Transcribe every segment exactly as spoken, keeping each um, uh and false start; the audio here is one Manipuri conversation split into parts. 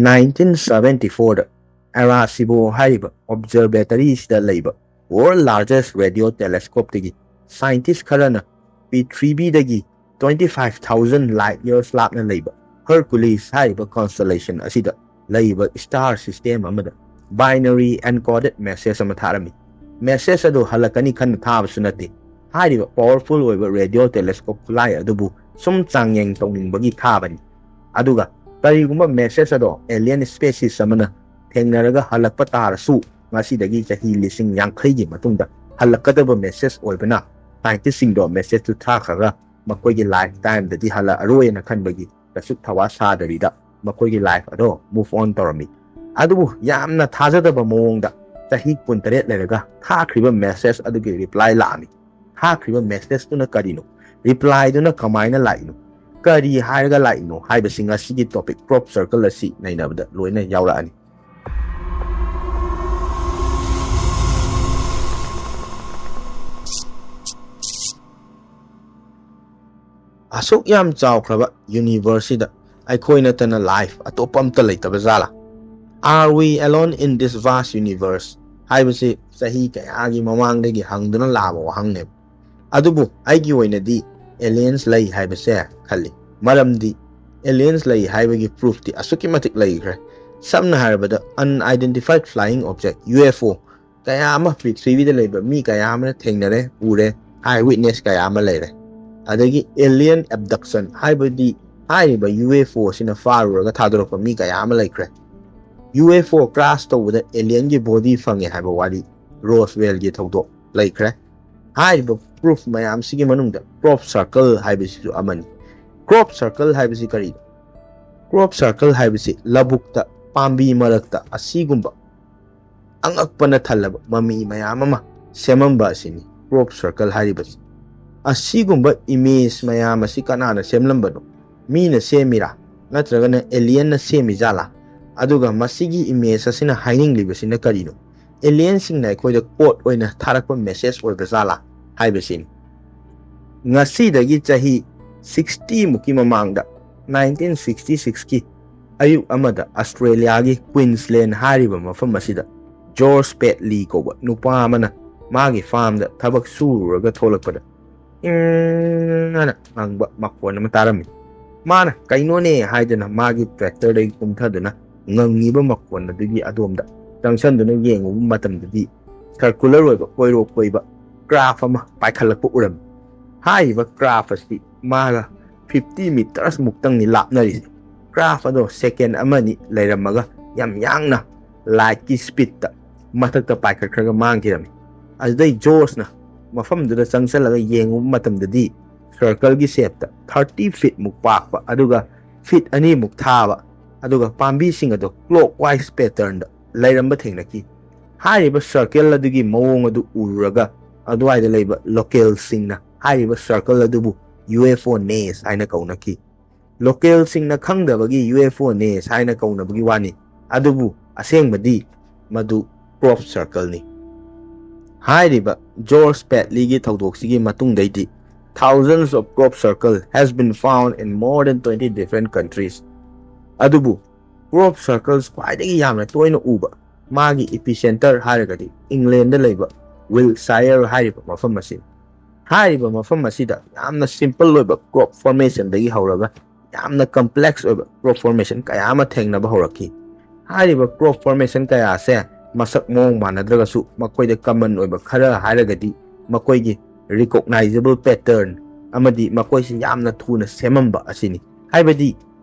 ꯅꯥꯏꯟꯇꯤꯟ ꯁꯕꯦꯟꯇꯤ ꯐꯣꯔꯗ ꯑꯦꯔꯥꯁꯤꯕꯣ ꯍꯥꯏꯔꯤꯕ ꯑꯣꯕꯖꯔꯕꯦꯇꯔꯤꯁꯤꯗ ꯂꯩꯕ ꯋꯥꯔꯜ ꯂꯥꯔꯖꯦꯁ ꯔꯦꯗꯤꯑꯣ ꯇꯦꯂꯦꯁꯀꯣꯞꯇꯒꯤ ꯁꯥꯏꯟꯇꯤꯁ ꯈꯔꯅ ꯄ꯭ꯔꯤꯊꯤꯕꯤꯗꯒꯤ twenty five thousand light years ꯂꯥꯞꯅ ꯂꯩꯕ ꯍꯔꯀꯨꯂꯤꯁ ꯍꯥꯏꯔꯤꯕ ꯀꯣꯟꯁꯇꯦꯂꯦꯁꯟ ꯑꯁꯤꯗ ꯂꯩꯕ ꯁ꯭ꯇꯥꯔ ꯁꯤꯁꯇꯦꯝ ꯑꯃꯗ ꯕꯥꯏꯅꯔꯤ ꯑꯦꯟꯀꯣꯗꯦꯗ ꯃꯦꯁꯦꯖ ꯑꯃ ꯊꯥꯔꯝꯃꯤ꯫ ꯃꯦꯁꯦꯖ ꯑꯗꯨ ꯍꯜꯂꯛꯀꯅꯤ ꯈꯟꯅ ꯊꯥꯕꯁꯨ ꯅꯠꯇꯦ꯫ ꯍꯥꯏꯔꯤꯕ ꯄꯥꯋꯔꯐꯨꯜ ꯑꯣꯏꯕ ꯔꯦꯗꯤꯑꯣ ꯇꯦꯂꯦꯁꯀꯣꯞ ꯈꯨꯠꯂꯥꯏ ꯑꯗꯨꯕꯨ ꯁꯨꯝ ꯆꯥꯡꯌꯦꯡ ꯇꯧꯅꯤꯡꯕꯒꯤ ꯊꯥꯕꯅꯤ꯫ ꯑꯗꯨꯒ ꯀꯔꯤꯒꯨꯝꯕ ꯃꯦꯁꯦꯖ ꯑꯗꯣ ꯑꯦꯂꯤꯌꯟ ꯁ꯭ꯄꯦꯁꯤꯁ ꯑꯃꯅ ꯊꯦꯡꯅꯔꯒ ꯍꯜꯂꯛꯄ ꯇꯥꯔꯁꯨ, ꯉꯁꯤꯗꯒꯤ ꯆꯍꯤ ꯂꯤꯁꯤꯡ ꯌꯥꯡꯈꯩꯒꯤ ꯃꯇꯨꯡꯗ ꯍꯜꯂꯛꯀꯗꯕ ꯃꯦꯁꯦꯖ ꯑꯣꯏꯕꯅ, ꯁꯥꯏꯟꯇꯤꯁꯁꯤꯡꯗꯣ ꯃꯦꯁꯦꯖꯇꯨ ꯊꯥꯈ꯭ꯔꯒ ꯃꯈꯣꯏꯒꯤ ꯂꯥꯏꯐ ꯇꯥꯏꯝꯗꯗꯤ ꯍꯜꯂꯛꯑꯔꯣꯏꯅ ꯈꯟꯕꯒꯤ ꯀꯩꯁꯨ ꯊꯋꯥ ꯁꯥꯗꯕꯤꯗ ꯃꯈꯣꯏꯒꯤ ꯂꯥꯏꯐ ꯑꯗꯣ ꯃꯨꯚ ꯑꯣꯟ ꯇꯧꯔꯝꯃꯤ꯫ ꯑꯗꯨꯕꯨ ꯌꯥꯝꯅ ꯊꯥꯖꯗꯕ ꯃꯑꯣꯡꯗ ꯆꯍꯤ ꯀꯨꯟꯇꯔꯦꯠ ꯂꯩꯔꯒ ꯊꯥꯈ꯭ꯔꯤꯕ ꯃꯦꯁꯦꯖ ꯑꯗꯨꯒꯤ ꯔꯤꯄ꯭ꯂꯥꯏ ꯂꯥꯛꯑꯝꯃꯤ꯫ ꯊꯥꯈ꯭ꯔꯤꯕ ꯃꯦꯁꯦꯖꯇꯨꯅ ꯀꯔꯤꯅꯣ? ꯔꯤꯄ꯭ꯂꯥꯏꯗꯨꯅ ꯀꯃꯥꯏꯅ ꯂꯥꯛꯏꯅꯣ? ꯀꯔꯤ ꯍꯥꯏꯔꯒ ꯂꯥꯛꯏꯅꯣ ꯍꯥꯏꯕꯁꯤ ꯉꯁꯤꯒꯤ ꯇꯣꯄꯤꯛ ꯀ꯭ꯔꯣꯞ ꯁꯔꯀꯜ ꯑꯁꯤ ꯅꯩꯅꯕꯗ ꯂꯣꯏꯅ ꯌꯥꯎꯔꯛꯑꯅꯤ꯫ ꯑꯁꯨꯛ ꯌꯥꯝ ꯆꯥꯎꯈ꯭ꯔꯕ ꯌꯨꯅꯤꯚꯔꯁꯁꯤꯗ ꯑꯩꯈꯣꯏ ꯅꯠꯇꯅ ꯂꯥꯏꯐ ꯑꯇꯣꯞꯄ ꯑꯝꯇ ꯂꯩꯇꯕ ꯖꯥꯠꯂꯥ? Are we alone in this vast universe? ꯍꯥꯏꯕꯁꯤ ꯆꯍꯤ ꯀꯌꯥꯒꯤ ꯃꯃꯥꯡꯗꯒꯤ ꯍꯪꯗꯨꯅ ꯂꯥꯛꯑꯕ ꯋꯥꯍꯪꯅꯦꯕ꯫ ꯑꯗꯨꯕꯨ ꯑꯩꯒꯤ ꯑꯣꯏꯅꯗꯤ ꯑꯦꯂꯤꯌꯟꯁ ꯂꯩ ꯍꯥꯏꯕꯁꯦ ꯈꯜꯂꯤ꯫ ꯃꯔꯝꯗꯤ ꯑꯦꯂꯤꯌꯟꯁ ꯂꯩ ꯍꯥꯏꯕꯒꯤ ꯄ꯭ꯔꯨꯐꯇꯤ ꯑꯁꯨꯛꯀꯤ ꯃꯇꯤꯛ ꯂꯩꯈ꯭ꯔꯦ꯫ ꯁꯝꯅ ꯍꯥꯏꯔꯕꯗ, unidentified flying object, U F O, ꯀꯌꯥ ꯑꯃ ꯄ꯭ꯔꯤꯊꯤꯕꯤꯗ ꯂꯩꯕ ꯃꯤ ꯀꯌꯥ ꯑꯃꯅ ꯊꯦꯡꯅꯔꯦ, ꯎꯔꯦ, ꯑꯥꯏ ꯋꯤꯠꯅꯦꯁ ꯀꯌꯥ ꯑꯃ ꯂꯩꯔꯦ꯫ ꯑꯗꯒꯤ ꯑꯦꯂꯤꯌꯟ ꯑꯦꯕꯗꯛꯁꯟ ꯍꯥꯏꯕꯗꯤ ꯍꯥꯏꯔꯤꯕ ꯌꯨ ꯑꯦꯐ ꯑꯣ ꯑꯁꯤꯅ ꯐꯥꯔꯨꯔꯒ ꯊꯥꯗꯣꯔꯛꯄ ꯃꯤ ꯀꯌꯥ ꯑꯃ ꯂꯩꯈ꯭ꯔꯦ꯫ ꯌꯨ ꯑꯦꯐ ꯑꯣ ꯀ꯭ꯔꯥꯁ ꯇꯧꯕꯗ ꯑꯦꯂꯤꯌꯟꯒꯤ ꯕꯣꯗꯤ ꯐꯪꯉꯦ ꯍꯥꯏꯕ ꯋꯥꯔꯤ ꯔꯣꯁꯋꯦꯜꯒꯤ ꯊꯧꯗꯣꯛ ꯂꯩꯈ꯭ꯔꯦ꯫ ꯍꯥꯏꯔꯤꯕ ꯄ꯭ꯔꯨꯐ ꯃꯌꯥꯝꯁꯤꯒꯤ ꯃꯅꯨꯡꯗ ꯀ꯭ꯔꯣꯞ ꯁꯔꯀꯜ ꯍꯥꯏꯕꯁꯤꯁꯨ ꯑꯃꯅꯤ꯫ ꯀ꯭ꯔꯣꯞ ꯁꯔꯀꯜ ꯍꯥꯏꯕꯁꯤ ꯀꯔꯤꯅꯣ? ꯀ꯭ꯔꯣꯞ ꯁꯔꯀꯜ ꯍꯥꯏꯕꯁꯤ ꯂꯧꯕꯨꯛꯇ, ꯄꯥꯝꯕꯤ ꯃꯔꯛꯇ ꯑꯁꯤꯒꯨꯝꯕ ꯑꯉꯛꯄꯅ ꯊꯜꯂꯕ ꯃꯃꯤ ꯃꯌꯥꯝ ꯑꯃ ꯁꯦꯝꯃꯝꯕ ꯑꯁꯤꯅꯤ ꯀ꯭ꯔꯣꯞ ꯁꯔꯀꯜ ꯍꯥꯏꯔꯤꯕꯁꯤ꯫ ꯑꯁꯤꯒꯨꯝꯕ ꯏꯃꯦꯖ ꯃꯌꯥꯝ ꯑꯁꯤ ꯀꯅꯥꯅ ꯁꯦꯝꯂꯝꯕꯅꯣ? ꯃꯤꯅ ꯁꯦꯝꯃꯤꯔꯥ? ꯅꯠꯇ꯭ꯔꯒꯅ ꯑꯦꯂꯤꯌꯟꯅ ꯁꯦꯝꯃꯤ ꯖꯥꯠꯂꯥ? ꯑꯗꯨꯒ ꯃꯁꯤꯒꯤ ꯏꯃꯦꯖ ꯑꯁꯤꯅ ꯍꯥꯏꯅꯤꯡꯂꯤꯕꯁꯤꯅ ꯀꯔꯤꯅꯣ? ꯑꯦꯂꯤꯌꯟꯁꯤꯡꯅ ꯑꯩꯈꯣꯏꯗ ꯀꯣꯗ ꯑꯣꯏꯅ ꯊꯥꯔꯛꯄ ꯃꯦꯁꯦꯖ ꯑꯣꯏꯕ ꯖꯥꯠꯂꯥ ꯍꯥꯏꯕꯁꯤꯅꯤ꯫ ꯉꯁꯤꯗꯒꯤ ꯆꯍꯤ ꯁꯤꯛꯁꯇꯤ ꯃꯨꯛꯀꯤ ꯃꯃꯥꯡꯗ, ꯅꯥꯏꯟꯇꯤꯟ ꯁꯤꯛꯁꯇꯤ ꯁꯤꯛꯁꯀꯤ ꯑꯌꯨꯛ ꯑꯃꯗ ꯑꯁꯇ꯭ꯔꯦꯂꯤꯌꯥꯒꯤ ꯀ꯭ꯋꯤꯟꯁꯂꯦꯟ ꯍꯥꯏꯔꯤꯕ ꯃꯐꯝ ꯑꯁꯤꯗ ꯖꯣꯔꯖ ꯄꯦꯠꯂꯤ ꯀꯧꯕ ꯅꯨꯄꯥ ꯑꯃꯅ ꯃꯥꯒꯤ ꯐꯥꯔꯝꯗ ꯊꯕꯛ ꯁꯨꯔꯨꯔꯒ ꯊꯣꯛꯂꯛꯄꯗ, "ꯏꯪ" ꯑꯅ ꯉꯪꯕ ꯃꯈꯣꯟ ꯑꯃ ꯇꯥꯔꯝꯃꯤ꯫ ꯃꯥꯅ "ꯀꯩꯅꯣꯅꯦ?" ꯍꯥꯏꯗꯨꯅ ꯃꯥꯒꯤ ꯇ꯭ꯔꯦꯛꯇꯔꯗꯒꯤ ꯀꯨꯝꯊꯗꯨꯅ ꯉꯪꯉꯤꯕ ꯃꯈꯣꯟ ꯑꯗꯨꯒꯤ ꯑꯗꯣꯝꯗ ꯆꯪꯁꯤꯟꯗꯨꯅ ꯌꯦꯡꯉꯨꯕ ꯃꯇꯝꯗꯗꯤ, ꯁꯔꯀꯨꯂꯔ ꯑꯣꯏꯕ ꯀꯣꯏꯔꯣꯛ ꯀꯣꯏꯕ ꯀ꯭ꯔꯥꯐ ꯑꯃ ꯄꯥꯏꯈꯠꯂꯛꯄ ꯎꯔꯝꯃꯤ꯫ ꯍꯥꯏꯔꯤꯕ ꯀ꯭ꯔꯥꯐ ꯑꯁꯤ ꯃꯥꯒ ꯐꯤꯐꯇꯤ ꯃꯤꯇꯔꯁ ꯃꯨꯛꯇꯪꯅꯤ ꯂꯥꯞꯅꯔꯤꯁꯦ꯫ ꯀ꯭ꯔꯥꯐ ꯑꯗꯣ ꯁꯦꯀꯦꯟ ꯑꯃꯅꯤ ꯂꯩꯔꯝꯃꯒ ꯌꯥꯝ ꯌꯥꯡꯅ ꯂꯥꯏꯠꯀꯤ ꯁ꯭ꯄꯤꯠꯇ ꯃꯊꯛꯇ ꯄꯥꯏꯈꯠꯈ꯭ꯔꯒ ꯃꯥꯡꯈꯤꯔꯝꯃꯤ꯫ ꯑꯗꯨꯗꯩ ꯖꯣꯔꯖꯅ ꯃꯐꯝꯗꯨꯗ ꯆꯪꯁꯤꯜꯂꯒ ꯌꯦꯡꯉꯨꯕ ꯃꯇꯝꯗꯗꯤ, ꯁꯔꯀꯜꯒꯤ ꯁꯦꯞꯇ ꯊꯥꯔꯇꯤ ꯐꯤꯠꯃꯨꯛ ꯄꯥꯛꯄ, ꯑꯗꯨꯒ ꯐꯤꯠ ꯑꯅꯤꯃꯨꯛ ꯊꯥꯕ, ꯑꯗꯨꯒ ꯄꯥꯝꯕꯤꯁꯤꯡ ꯑꯗꯣ ꯀ꯭ꯂꯣꯛ ꯋꯥꯏꯁ ꯄꯦꯇꯔꯟꯗ ꯂꯩꯔꯝꯕ ꯊꯦꯡꯅꯈꯤ꯫ ꯍꯥꯏꯔꯤꯕ ꯁꯔꯀꯜ ꯑꯗꯨꯒꯤ ꯃꯑꯣꯡ ꯑꯗꯨ ꯎꯔꯨꯔꯒ, ꯑꯗꯨꯋꯥꯏꯗ ꯂꯩꯕ ꯂꯣꯀꯦꯜꯁꯤꯡꯅ ꯍꯥꯏꯔꯤꯕ ꯁꯔꯀꯜ ꯑꯗꯨꯕꯨ ꯌꯨ ꯑꯦꯐ ꯑꯣ ꯅꯦꯁ ꯍꯥꯏꯅ ꯀꯧꯅꯈꯤ꯫ ꯂꯣꯀꯦꯜꯁꯤꯡꯅ ꯈꯪꯗꯕꯒꯤ ꯌꯨ ꯑꯦꯐ ꯑꯣ ꯅꯦꯁ ꯍꯥꯏꯅ ꯀꯧꯅꯕꯒꯤ ꯋꯥꯅꯤ, ꯑꯗꯨꯕꯨ ꯑꯁꯦꯡꯕꯗꯤ ꯃꯗꯨ ꯀ꯭ꯔꯣꯞ ꯁꯔꯀꯜꯅꯤ꯫ ꯍꯥꯏꯔꯤꯕ George ꯄꯦꯠꯂꯤꯒꯤ ꯊꯧꯗꯣꯛꯁꯤꯒꯤ ꯃꯇꯨꯡꯗꯩꯗꯤ, thousands of crop circle has been found in more than twenty different countries꯫ ꯑꯗꯨꯕꯨ ꯀ꯭ꯔꯣꯞ ꯁꯔꯀꯜꯁ ꯈ꯭ꯋꯥꯏꯗꯒꯤ ꯌꯥꯝꯅ ꯇꯣꯏꯅ ꯎꯕ ꯃꯥꯒꯤ ꯏꯄꯤꯁꯦꯟꯇꯔ ꯍꯥꯏꯔꯒꯗꯤ ꯏꯪꯂꯦꯟꯗ ꯂꯩꯕ ꯋꯤꯜꯁꯥꯌꯔ ꯍꯥꯏꯔꯤꯕ ꯃꯐꯝ ꯑꯁꯤꯅꯤ꯫ ꯍꯥꯏꯔꯤꯕ ꯃꯐꯝ ꯑꯁꯤꯗ ꯌꯥꯝꯅ ꯁꯤꯝꯄꯜ ꯑꯣꯏꯕ ꯀ꯭ꯔꯣꯞ ꯐꯣꯔꯃꯦꯁꯟꯗꯒꯤ ꯍꯧꯔꯒ ꯌꯥꯝꯅ ꯀꯝꯄ꯭ꯂꯦꯛꯁ ꯑꯣꯏꯕ ꯀ꯭ꯔꯣꯞ ꯐꯣꯔꯃꯦꯁꯟ ꯀꯌꯥ ꯑꯃ ꯊꯦꯡꯅꯕ ꯍꯧꯔꯛꯈꯤ꯫ ꯍꯥꯏꯔꯤꯕ ꯀ꯭ꯔꯣꯞ ꯐꯣꯔꯃꯦꯁꯟ ꯀꯌꯥ ꯑꯁꯦ ꯃꯁꯛ ꯃꯑꯣꯡ ꯃꯥꯟꯅꯗ꯭ꯔꯒꯁꯨ, ꯃꯈꯣꯏꯗ ꯀꯃꯟ ꯑꯣꯏꯕ ꯈꯔ ꯍꯥꯏꯔꯒꯗꯤ ꯃꯈꯣꯏꯒꯤ ꯔꯤꯀꯣꯛꯅꯥꯏꯖꯦꯕꯜ ꯄꯦꯇꯔꯟ ꯑꯃꯗꯤ ꯃꯈꯣꯏꯁꯤ ꯌꯥꯝꯅ ꯊꯨꯅ ꯁꯦꯝꯃꯝꯕ ꯑꯁꯤꯅꯤ꯫ ꯍꯥꯏꯕꯗꯤ,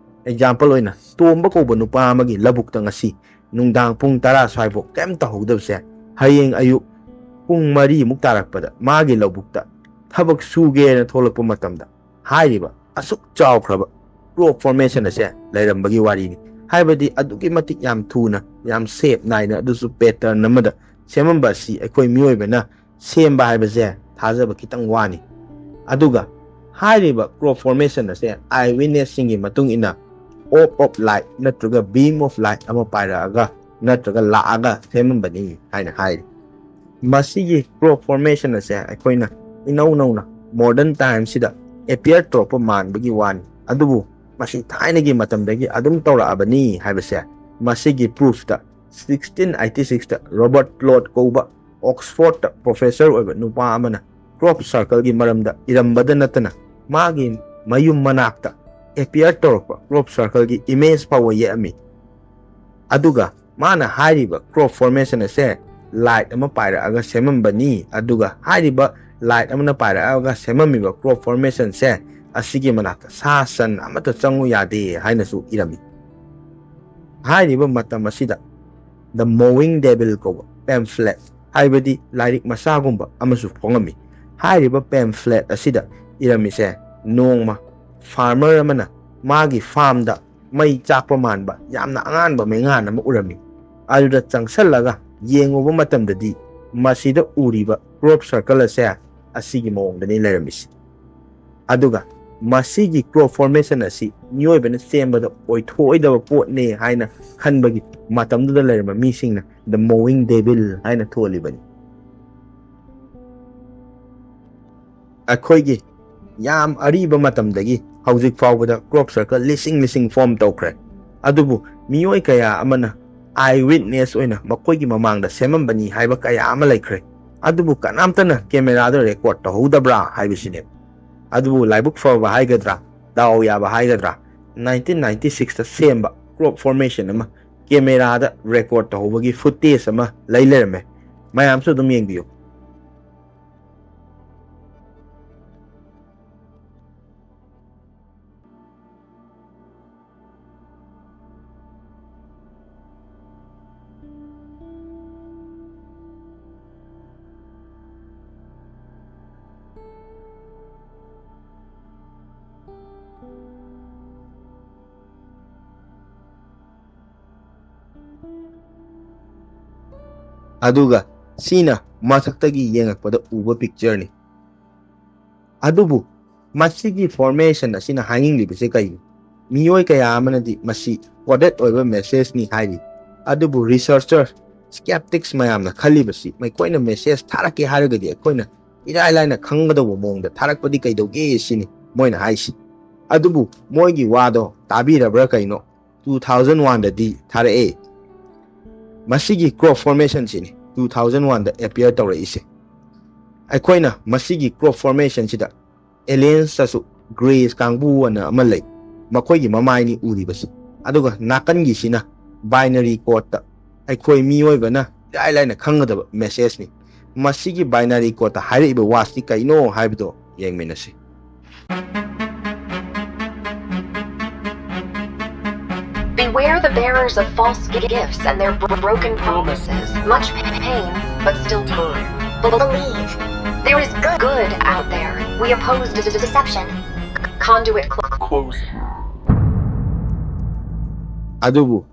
ꯑꯦꯛꯖꯥꯝꯄꯜ ꯑꯣꯏꯅ, ꯇꯣꯝꯕ ꯀꯧꯕ ꯅꯨꯄꯥ ꯑꯃꯒꯤ ꯂꯧꯕꯨꯛꯇ ꯉꯁꯤ ꯅꯨꯡꯗꯥꯡ ꯄꯨꯡ ꯇꯔꯥ ꯁ꯭ꯋꯥꯏꯐꯥꯎ ꯀꯩꯝ ꯇꯧꯍꯧꯗꯕꯁꯦ, ꯍꯌꯦꯡ ꯑꯌꯨꯛ ꯄꯨꯡ ꯃꯔꯤꯃꯨꯛ ꯇꯥꯔꯛꯄꯗ ꯃꯥꯒꯤ ꯂꯧꯕꯨꯛꯇ ꯊꯕꯛ ꯁꯨꯒꯦꯅ ꯊꯣꯛꯂꯛꯄ ꯃꯇꯝꯗ, ꯍꯥꯏꯔꯤꯕ ꯑꯁꯨꯛ ꯆꯥꯎꯈ꯭ꯔꯕ ꯀ꯭ꯔꯣꯞ ꯐꯣꯔꯃꯦꯁꯟ ꯑꯁꯦ ꯂꯩꯔꯝꯕꯒꯤ ꯋꯥꯔꯤꯅꯤ꯫ ꯍꯥꯏꯕꯗꯤ, ꯑꯗꯨꯛꯀꯤ ꯃꯇꯤꯛ ꯌꯥꯝ ꯊꯨꯅ, ꯌꯥꯝ ꯁꯦꯞ ꯅꯥꯏꯅ, ꯑꯗꯨꯁꯨ ꯄꯦꯇꯔꯟ ꯑꯃꯗ ꯁꯦꯝꯃꯝꯕ ꯑꯁꯤ ꯑꯩꯈꯣꯏ ꯃꯤꯑꯣꯏꯕꯅ ꯁꯦꯝꯕ ꯍꯥꯏꯕꯁꯦ ꯊꯥꯖꯕ ꯈꯤꯇꯪ ꯋꯥꯅꯤ꯫ ꯑꯗꯨꯒ ꯍꯥꯏꯔꯤꯕ ꯀ꯭ꯔꯣꯞ ꯐꯣꯔꯃꯦꯁꯟ ꯑꯁꯦ ꯑꯥꯏ ꯋꯤꯠꯅꯦꯁꯁꯤꯡꯒꯤ ꯃꯇꯨꯡ ꯏꯟꯅ, orb of light ꯅꯠꯇ꯭ꯔꯒ beam of light ꯑꯃ ꯄꯥꯏꯔꯛꯑꯒ ꯅꯠꯇ꯭ꯔꯒ ꯂꯥꯛꯑꯒ ꯁꯦꯝꯃꯝꯕꯅꯤ ꯍꯥꯏꯅ ꯍꯥꯏꯔꯤ꯫ ꯃꯁꯤꯒꯤ ꯀ꯭ꯔꯣꯞ ꯐꯣꯔꯃꯦꯁꯟ ꯑꯁꯦ ꯑꯩꯈꯣꯏꯅ ꯏꯅꯧ ꯅꯧꯅ ꯃꯣꯗꯔꯟ ꯇꯥꯏꯝꯁꯤꯗ ꯑꯦꯄꯤꯌꯔ ꯇꯧꯔꯛꯄ ꯃꯥꯟꯕꯒꯤ ꯋꯥꯅꯤ, ꯑꯗꯨꯕꯨ ꯃꯁꯤ ꯊꯥꯏꯅꯒꯤ ꯃꯇꯝꯗꯒꯤ ꯑꯗꯨꯝ ꯇꯧꯔꯛꯑꯕꯅꯤ ꯍꯥꯏꯕꯁꯦ ꯃꯁꯤꯒꯤ proofꯇ sixteen eighty sixꯇ Robert Cloud ꯀꯧꯕ Oxfordꯇ professor ꯑꯣꯏꯕ ꯅꯨꯄꯥ ꯑꯃꯅ crop circleꯒꯤ ꯃꯔꯝꯗ ꯏꯔꯝꯕꯗ ꯅꯠꯇꯅ ꯃꯥꯒꯤ ꯃꯌꯨꯝ ꯃꯅꯥꯛꯇ appear ꯇꯧꯔꯛꯄ crop circleꯒꯤ image ꯐꯥꯎꯕ ꯌꯦꯛꯑꯝꯃꯤ꯫ ꯑꯗꯨꯒ ꯃꯥꯅ ꯍꯥꯏꯔꯤꯕ crop formation ꯑꯁꯦ light ꯑꯃ ꯄꯥꯏꯔꯛꯑꯒ ꯁꯦꯝꯃꯝꯕꯅꯤ꯫ ꯑꯗꯨꯒ ꯍꯥꯏꯔꯤꯕ light ꯑꯃꯅ ꯄꯥꯏꯔꯛꯑꯒ ꯁꯦꯝꯃꯝꯃꯤꯕ crop formationꯁꯦ ꯑꯁꯤꯒꯤ ꯃꯅꯥꯛꯇ ꯁꯥ ꯁꯟ ꯑꯃꯠꯇ ꯆꯪꯉꯨ ꯌꯥꯗꯦ ꯍꯥꯏꯅꯁꯨ ꯏꯔꯝꯃꯤ꯫ ꯍꯥꯏꯔꯤꯕ ꯃꯇꯝ ꯑꯁꯤꯗ The Mowing Devil ꯀꯧꯕ pamphlet, ꯍꯥꯏꯕꯗꯤ ꯂꯥꯏꯔꯤꯛ ꯃꯆꯥꯒꯨꯝꯕ ꯑꯃꯁꯨ ꯐꯣꯡꯉꯝꯃꯤ꯫ ꯍꯥꯏꯔꯤꯕ pamphlet ꯑꯁꯤꯗ ꯏꯔꯝꯃꯤꯁꯦ, ꯅꯣꯡꯃ farmer ꯑꯃꯅ ꯃꯥꯒꯤ farmꯗ ꯃꯩ ꯆꯥꯛꯄ ꯃꯥꯟꯕ ꯌꯥꯝꯅ ꯑꯉꯥꯟꯕ ꯃꯩꯉꯥꯟ ꯑꯃ ꯎꯔꯝꯃꯤ꯫ ꯑꯗꯨꯗ ꯆꯪꯁꯜꯂꯒ ꯌꯦꯡꯉꯨꯕ ꯃꯇꯝꯗꯗꯤ ꯃꯁꯤꯗ ꯎꯔꯤꯕ crop circle ꯑꯁꯦ ꯑꯁꯤꯒꯤ ꯃꯑꯣꯡꯗꯅꯤ ꯂꯩꯔꯝꯃꯤꯁꯤ꯫ ꯑꯗꯨꯒ ꯃꯁꯤꯒꯤ crop formation ꯑꯁꯤ ꯃꯤꯑꯣꯏꯕꯅ ꯁꯦꯝꯕꯗ ꯑꯣꯏꯊꯣꯛꯑꯣꯏꯗꯕ ꯄꯣꯠꯅꯦ ꯍꯥꯏꯅ ꯈꯟꯕꯒꯤ ꯃꯇꯝꯗꯨꯗ ꯂꯩꯔꯝꯕ ꯃꯤꯁꯤꯡꯅ The Mowing Devil ꯍꯥꯏꯅ ꯊꯣꯜꯂꯤꯕꯅꯤ꯫ ꯑꯩꯈꯣꯏꯒꯤ ꯌꯥꯝ ꯑꯔꯤꯕ ꯃꯇꯝꯗꯒꯤ ꯍꯧꯖꯤꯛ ꯐꯥꯎꯕꯗ crop circle ꯂꯤꯁꯤꯡ ꯂꯤꯁꯤꯡ form ꯇꯧꯈ꯭ꯔꯦ꯫ ꯑꯗꯨꯕꯨ ꯃꯤꯑꯣꯏ ꯀꯌꯥ ꯑꯃꯅ eye witness ꯑꯣꯏꯅ ꯃꯈꯣꯏꯒꯤ ꯃꯃꯥꯡꯗ ꯁꯦꯝꯃꯝꯕꯅꯤ ꯍꯥꯏꯕ ꯀꯌꯥ ꯑꯃ ꯂꯩꯈ꯭ꯔꯦ꯫ ꯑꯗꯨꯕꯨ ꯀꯅꯥꯝꯇꯅ cameraꯗ record ꯇꯧꯍꯧꯗꯕ꯭ꯔꯥ ꯍꯥꯏꯕꯁꯤꯅꯦ꯫ ꯑꯗꯨꯕꯨ ꯂꯥꯏꯕꯛ ꯐꯕ ꯍꯥꯏꯒꯗ꯭ꯔꯥ, ꯗꯥꯎ ꯌꯥꯕ ꯍꯥꯏꯒꯗ꯭ꯔꯥ, nineteen ninety sixꯇ ꯁꯦꯝꯕ crop formation ꯑꯃ cameraꯗ record ꯇꯧꯍꯧꯕꯒꯤ footage ꯑꯃ ꯂꯩ ꯂꯩꯔꯝꯃꯦ꯫ ꯃꯌꯥꯝꯁꯨ ꯑꯗꯨꯝ ꯌꯦꯡꯕꯤꯌꯨ꯫ ꯑꯗꯨꯒ ꯁꯤꯅ ꯃꯊꯛꯇꯒꯤ ꯌꯦꯡꯉꯛꯄꯗ ꯎꯕ pictureꯅꯤ꯫ ꯑꯗꯨꯕꯨ ꯃꯁꯤꯒꯤ formation ꯑꯁꯤꯅ ꯍꯥꯏꯅꯤꯡꯂꯤꯕꯁꯤ ꯀꯔꯤꯅꯣ? ꯃꯤꯑꯣꯏ ꯀꯌꯥ ꯑꯃꯅꯗꯤ ꯃꯁꯤ coded ꯑꯣꯏꯕ messageꯅꯤ ꯍꯥꯏꯔꯤ꯫ ꯑꯗꯨꯕꯨ researcher, skeptics ꯃꯌꯥꯝꯅ ꯈꯜꯂꯤꯕꯁꯤ ꯃꯈꯣꯏꯅ message ꯊꯥꯔꯛꯀꯦ ꯍꯥꯏꯔꯒꯗꯤ ꯑꯩꯈꯣꯏꯅ ꯏꯔꯥꯏ ꯂꯥꯏꯅ ꯈꯪꯒꯗꯧꯕ ꯃꯑꯣꯡꯗ ꯊꯥꯔꯛꯄꯗꯤ ꯀꯩꯗꯧꯒꯦ ꯁꯤꯅꯤ ꯃꯣꯏꯅ ꯍꯥꯏꯁꯤ꯫ ꯑꯗꯨꯕꯨ ꯃꯣꯏꯒꯤ ꯋꯥꯗꯣ ꯇꯥꯕꯤꯔꯕ꯭ꯔꯥ ꯀꯩꯅꯣ? Two thousand one ꯗꯗꯤ ꯊꯥꯔꯛꯑꯦ꯫ ꯃꯁꯤꯒꯤ crop formation ꯁꯤꯅꯤ two thousand one ꯗ appear ꯇꯧꯔꯛꯏꯁꯦ꯫ ꯑꯩꯈꯣꯏꯅ ꯃꯁꯤꯒꯤ crop formation ꯁꯤꯗ aliens ꯇꯁꯨ Greys ꯀꯥꯡꯕꯨ ꯑꯅ ꯑꯃ ꯂꯩ, ꯃꯈꯣꯏꯒꯤ ꯃꯃꯥꯏꯅꯤ ꯎꯔꯤꯕꯁꯤ꯫ ꯑꯗꯨꯒ ꯅꯥꯀꯟꯒꯤꯁꯤꯅ binary code ꯇ ꯑꯩꯈꯣꯏ ꯃꯤꯑꯣꯏꯕꯅ ꯏꯔꯥꯏ ꯂꯥꯏꯅ ꯈꯪꯒꯗꯕ message ꯅꯤ꯫ ꯃꯁꯤꯒꯤ binary code ꯇ ꯍꯥꯏꯔꯛꯏꯕ ꯋꯥꯁꯤ ꯀꯩꯅꯣ ꯍꯥꯏꯕꯗꯣ ꯌꯦꯡꯃꯤꯟꯅꯁꯤ꯫ Beware the bearers of false gifts and their bro- broken promises. Much pain, but still time. Believe. There is good, good out there. We oppose de- deception. Conduit close. ꯑꯗꯨꯕꯨ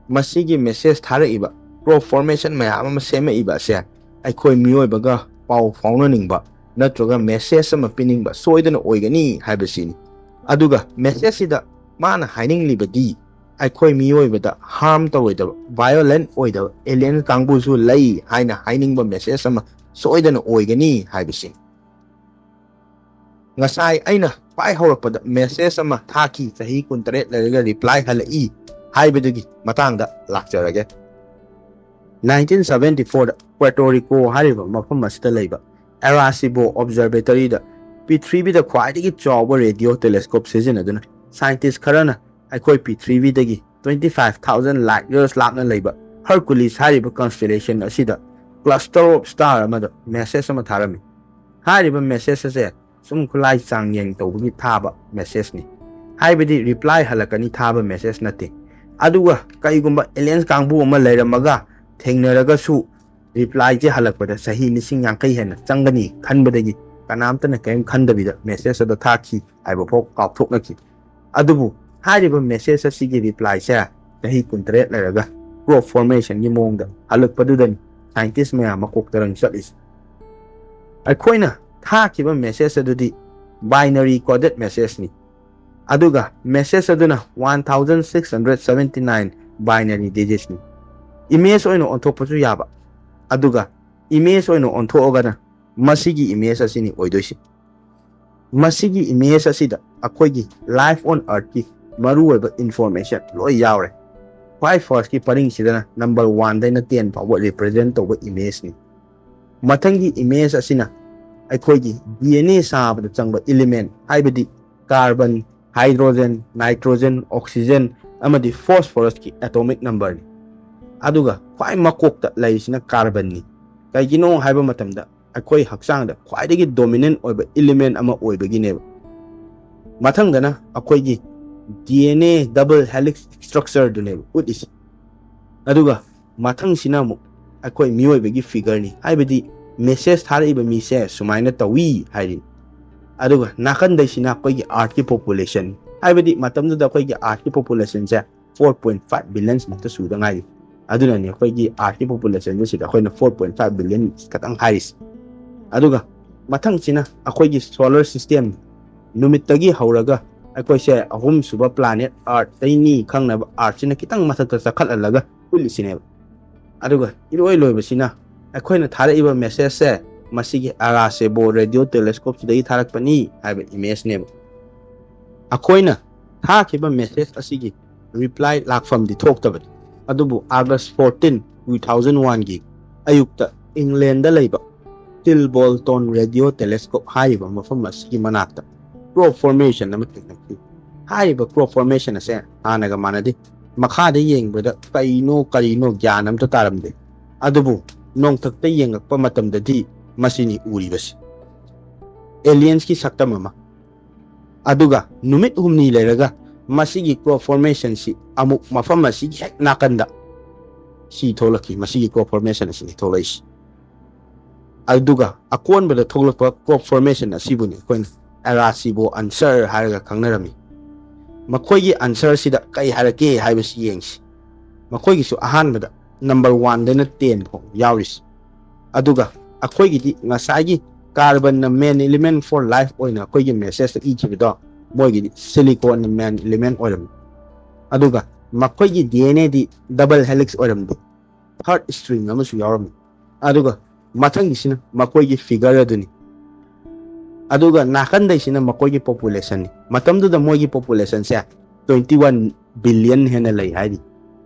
ꯃꯁꯤꯒꯤ message ꯊꯥꯔꯛꯏꯕ, crop formation ꯃꯌꯥꯝ ꯑꯃ ꯁꯦꯝꯃꯛꯏꯕ ꯑꯁꯦ ꯑꯩꯈꯣꯏ ꯃꯤꯑꯣꯏꯕꯒ ꯄꯥꯎ ꯐꯥꯎꯅꯅꯤꯡꯕ ꯅꯠꯇ꯭ꯔꯒ message ꯑꯃ ꯄꯤꯅꯤꯡꯕ ꯁꯣꯏꯗꯅ ꯑꯣꯏꯒꯅꯤ ꯍꯥꯏꯕꯁꯤꯅꯤ꯫ ꯑꯗꯨꯒ message ꯁꯤꯗ ꯃꯥꯅ ꯍꯥꯏꯅꯤꯡꯂꯤꯕꯗꯤ ꯑꯩꯈꯣꯏ ꯃꯤꯑꯣꯏꯕꯗ harm ꯇꯧꯔꯣꯏꯗꯕ, violent ꯑꯣꯏꯗꯕ alien ꯀꯥꯡꯕꯨꯁꯨ ꯂꯩ ꯍꯥꯏꯅ ꯍꯥꯏꯅꯤꯡꯕ message ꯑꯃ ꯁꯣꯏꯗꯅ ꯑꯣꯏꯒꯅꯤ ꯍꯥꯏꯕꯁꯤꯅꯤ꯫ ꯉꯁꯥꯏ ꯑꯩꯅ ꯈ꯭ꯋꯥꯏ ꯍꯧꯔꯛꯄꯗ message ꯑꯃ ꯊꯥꯈꯤ, ꯆꯍꯤ ꯀꯨꯟꯇꯔꯦꯠ ꯂꯩꯔꯒ reply ꯍꯜꯂꯛꯏ ꯍꯥꯏꯕꯗꯨꯒꯤ ꯃꯇꯥꯡꯗ ꯂꯥꯛꯆꯔꯒꯦ꯫ Nineteen seventy four ꯗ Puerto Rico ꯍꯥꯏꯔꯤꯕ ꯃꯐꯝ ꯑꯁꯤꯗ ꯂꯩꯕ Arecibo Observatory ꯗ ꯄ꯭ꯔꯤꯊꯤꯕꯤꯗ ꯈ꯭ꯋꯥꯏꯗꯒꯤ ꯆꯥꯎꯕ radio telescope ꯁꯤꯖꯤꯟꯅꯗꯨꯅ scientist ꯈꯔꯅ ꯑꯩꯈꯣꯏ ꯄ꯭ꯔꯤꯊꯤꯕꯤꯗꯒꯤ twenty five thousand light years ꯂꯥꯞꯅ ꯂꯩꯕ Hercules ꯍꯥꯏꯔꯤꯕ constellation ꯑꯁꯤꯗ cluster of star ꯑꯃꯗ message ꯑꯃ ꯊꯥꯔꯝꯃꯤ꯫ ꯍꯥꯏꯔꯤꯕ message ꯑꯁꯦ ꯁꯨꯝ ꯈꯨꯠꯂꯥꯏ ꯆꯥꯡꯌꯦꯡ ꯇꯧꯕꯒꯤ ꯊꯥꯕ message ꯅꯤ꯫ ꯍꯥꯏꯕꯗꯤ reply ꯍꯜꯂꯛꯀꯅꯤ ꯊꯥꯕ message ꯅꯠꯇꯦ꯫ ꯑꯗꯨꯒ ꯀꯩꯒꯨꯝꯕ aliens ꯀꯥꯡꯕꯨ ꯑꯃ ꯂꯩꯔꯝꯃꯒ ꯊꯦꯡꯅꯔꯒꯁꯨ reply ꯁꯦ ꯍꯜꯂꯛꯄꯗ ꯆꯍꯤ ꯂꯤꯁꯤꯡ ꯌꯥꯡꯈꯩ ꯍꯦꯟꯅ ꯆꯪꯒꯅꯤ ꯈꯟꯕꯗꯒꯤ ꯀꯅꯥꯝꯇꯅ ꯀꯔꯤꯝ ꯈꯟꯗꯕꯤꯗ message ꯑꯗꯣ ꯊꯥꯈꯤ ꯍꯥꯏꯕ ꯐꯥꯎ ꯀꯥꯎꯊꯣꯛꯅꯈꯤ꯫ ꯑꯗꯨꯕꯨ ꯍꯥꯏꯔꯤꯕ message ꯑꯁꯤꯒꯤ reply ꯁꯦ ꯆꯍꯤ ꯀꯨꯟꯇꯔꯦꯠ ꯂꯩꯔꯒ crop formation ꯒꯤ ꯃꯑꯣꯡꯗ ꯍꯜꯂꯛꯄꯗꯨꯗꯅꯤ scientist ꯃꯌꯥꯝ ꯃꯀꯣꯛ ꯇꯔꯪ ꯆꯠꯂꯤꯁꯦ꯫ ꯑꯩꯈꯣꯏꯅ ꯊꯥꯈꯤꯕ message ꯑꯗꯨꯗꯤ binary coded message ꯅꯤ꯫ ꯑꯗꯨꯒ message ꯑꯗꯨꯅ one thousand six hundred seventy nine binary digits ꯅꯤ꯫ Image ꯑꯣꯏꯅ ꯑꯣꯟꯊꯣꯛꯄꯁꯨ ꯌꯥꯕ꯫ ꯑꯗꯨꯒ image ꯑꯣꯏꯅ ꯑꯣꯟꯊꯣꯛꯑꯒꯅ ꯃꯁꯤꯒꯤ image ꯑꯁꯤꯅꯤ ꯑꯣꯏꯗꯣꯏꯁꯤ꯫ ꯃꯁꯤꯒꯤ image ꯑꯁꯤꯗ ꯑꯩꯈꯣꯏꯒꯤ life on earthꯀꯤ ꯃꯔꯨꯑꯣꯏꯕ information ꯂꯣꯏ ꯌꯥꯎꯔꯦ꯫ ꯈ꯭ꯋꯥꯏ firstꯀꯤ ꯄꯔꯤꯡꯁꯤꯗꯅ number one ꯗꯩꯅ ten ꯐꯥꯎꯕ represent ꯇꯧꯕ imageꯅꯤ꯫ ꯃꯊꯪꯒꯤ image ꯑꯁꯤꯅ ꯑꯩꯈꯣꯏꯒꯤ D N A ꯁꯥꯕꯗ ꯆꯪꯕ element, ꯍꯥꯏꯕꯗꯤ carbon, hydrogen, nitrogen, oxygen ꯑꯃꯗꯤ phosphorusꯀꯤ atomic numberꯅꯤ꯫ ꯑꯗꯨꯒ ꯈ꯭ꯋꯥꯏ ꯃꯀꯣꯛꯇ ꯂꯩꯔꯤꯁꯤꯅ carbonꯅꯤ꯫ ꯀꯩꯒꯤꯅꯣ ꯍꯥꯏꯕ ꯃꯇꯝꯗ ꯑꯩꯈꯣꯏ ꯍꯛꯆꯥꯡꯗ ꯈ꯭ꯋꯥꯏꯗꯒꯤ dominant ꯑꯣꯏꯕ element ꯑꯃ ꯑꯣꯏꯕꯒꯤꯅꯦꯕ꯫ ꯃꯊꯪꯗꯅ ꯑꯩꯈꯣꯏꯒꯤ D N A double helix structureꯗꯨꯅꯦꯕ ꯎꯠꯂꯤꯁꯦ꯫ ꯑꯗꯨꯒ ꯃꯊꯪꯁꯤꯅ ꯑꯃꯨꯛ ꯑꯩꯈꯣꯏ ꯃꯤꯑꯣꯏꯕꯒꯤ figureꯅꯤ, ꯍꯥꯏꯕꯗꯤ message ꯊꯥꯔꯛꯏꯕ ꯃꯤꯁꯦ ꯁꯨꯃꯥꯏꯅ ꯇꯧꯏ ꯍꯥꯏꯔꯤ꯫ ꯑꯗꯨꯒ ꯅꯥꯀꯟꯗꯩꯁꯤꯅ ꯑꯩꯈꯣꯏꯒꯤ earthꯀꯤ population, ꯍꯥꯏꯕꯗꯤ ꯃꯇꯝꯗꯨꯗ ꯑꯩꯈꯣꯏꯒꯤ earthꯀꯤ populationꯁꯦ four point five billion ꯃꯨꯛꯇ ꯁꯨꯗ ꯉꯥꯏꯔꯤ꯫ ꯑꯗꯨꯅꯅꯤ ꯑꯩꯈꯣꯏꯒꯤ earthꯀꯤ populationꯁꯦ ꯁꯤꯗ ꯑꯩꯈꯣꯏꯅ four point five billion ꯈꯛꯇꯪ ꯍꯥꯏꯔꯤꯁꯦ꯫ ꯑꯗꯨꯒ ꯃꯊꯪꯁꯤꯅ ꯑꯩꯈꯣꯏꯒꯤ solar system, ꯅꯨꯃꯤꯠꯇꯒꯤ ꯍꯧꯔꯒ ꯑꯩꯈꯣꯏꯁꯦ ꯑꯍꯨꯝꯁꯨꯕ planet earthꯇꯩꯅꯤ ꯈꯪꯅꯕ earthꯁꯤꯅ ꯈꯤꯇꯪ ꯃꯊꯛꯇ ꯆꯈꯠꯍꯜꯂꯒ ꯎꯠꯂꯤꯁꯤꯅꯦꯕ꯫ ꯑꯗꯨꯒ ꯏꯔꯣꯏ ꯂꯣꯏꯕꯁꯤꯅ ꯑꯩꯈꯣꯏꯅ ꯊꯥꯔꯛꯏꯕ messageꯁꯦ ꯃꯁꯤꯒꯤ Arecibo radio telescopeꯁꯤꯗꯒꯤ ꯊꯥꯔꯛꯄꯅꯤ ꯍꯥꯏꯕ imageꯅꯦꯕ꯫ ꯑꯩꯈꯣꯏꯅ ꯊꯥꯈꯤꯕ message ꯑꯁꯤꯒꯤ reply ꯂꯥꯛꯐꯝꯗꯤ ꯊꯣꯛꯇꯕꯅꯤ꯫ ꯑꯗꯨꯕꯨ August fourteen, two thousand oneꯒꯤ ꯑꯌꯨꯛꯇ Englandꯗ ꯂꯩꯕ Tilbolton Radio Telescope ꯍꯥꯏꯔꯤꯕ ꯃꯐꯝ ꯑꯁꯤꯒꯤ ꯃꯅꯥꯛꯇ crop formation ꯑꯃ ꯊꯦꯡꯅꯈꯤ꯫ ꯍꯥꯏꯔꯤꯕ crop formation ꯑꯁꯦ ꯍꯥꯟꯅꯒ ꯃꯥꯟꯅꯗꯦ꯫ ꯃꯈꯥꯗ ꯌꯦꯡꯕꯗ ꯀꯩꯅꯣ ꯀꯔꯤꯅꯣ ꯒ꯭ꯌꯥꯟ ꯑꯝꯇ ꯇꯥꯔꯝꯗꯦ꯫ ꯑꯗꯨꯕꯨ ꯅꯣꯡꯊꯛꯇ ꯌꯦꯡꯉꯛꯄ ꯃꯇꯝꯗꯗꯤ ꯃꯁꯤꯅꯤ ꯎꯔꯤꯕꯁꯤ꯫ Aliensꯀꯤ ꯁꯛꯇꯝ ꯑꯃ꯫ ꯑꯗꯨꯒ ꯅꯨꯃꯤꯠ ꯍꯨꯝꯅꯤ ꯂꯩꯔꯒ ꯃꯁꯤꯒꯤ crop formationꯁꯤ ꯑꯃꯨꯛ ꯃꯐꯝ ꯑꯁꯤꯒꯤ ꯍꯦꯛ ꯅꯥꯀꯟꯗ ꯁꯤ ꯊꯣꯛꯂꯛꯈꯤ꯫ ꯃꯁꯤꯒꯤ crop formation ꯑꯁꯤꯅꯤ ꯊꯣꯛꯂꯛꯏꯁꯤ꯫ ꯑꯗꯨꯒ ꯑꯀꯣꯟꯕꯗ ꯊꯣꯛꯂꯛꯄ crop formation ꯑꯁꯤꯕꯨꯅꯤ ꯑꯩꯈꯣꯏꯅ Arecibo answer ꯍꯥꯏꯔꯒ ꯈꯪꯅꯔꯝꯃꯤ꯫ ꯃꯈꯣꯏꯒꯤ answerꯁꯤꯗ ꯀꯩ ꯍꯥꯏꯔꯛꯀꯦ ꯍꯥꯏꯕꯁꯤ ꯌꯦꯡꯁꯤ꯫ ꯃꯈꯣꯏꯒꯤꯁꯨ ꯑꯍꯥꯟꯕꯗ number oneꯗꯩꯅ ten ꯐꯥꯎ ꯌꯥꯎꯔꯤꯁꯤ꯫ ꯑꯗꯨꯒ ꯑꯩꯈꯣꯏꯒꯤꯗꯤ ꯉꯁꯥꯏꯒꯤ carbonꯅ main element for life ꯑꯣꯏꯅ ꯑꯩꯈꯣꯏꯒꯤ messageꯇ ꯏꯈꯤꯕꯗꯣ, ꯃꯣꯏꯒꯤꯗꯤ siliconꯅ main element ꯑꯣꯏꯔꯝꯃꯤ꯫ ꯑꯗꯨꯒ ꯃꯈꯣꯏꯒꯤ DNAꯗꯤ double helix ꯑꯣꯏꯔꯝꯗꯦ, third string ꯑꯃꯁꯨ ꯌꯥꯎꯔꯝꯃꯤ꯫ ꯑꯗꯨꯒ ꯃꯊꯪꯒꯤꯁꯤꯅ ꯃꯈꯣꯏꯒꯤ figure ꯑꯗꯨꯅꯤ꯫ ꯑꯗꯨꯒ ꯅꯥꯀꯟꯗꯩꯁꯤꯅ ꯃꯈꯣꯏꯒꯤ populationꯅꯤ꯫ ꯃꯇꯝꯗꯨꯗ ꯃꯣꯏꯒꯤ populationꯁꯦ twenty one billion ꯍꯦꯟꯅ ꯂꯩ ꯍꯥꯏꯔꯤ꯫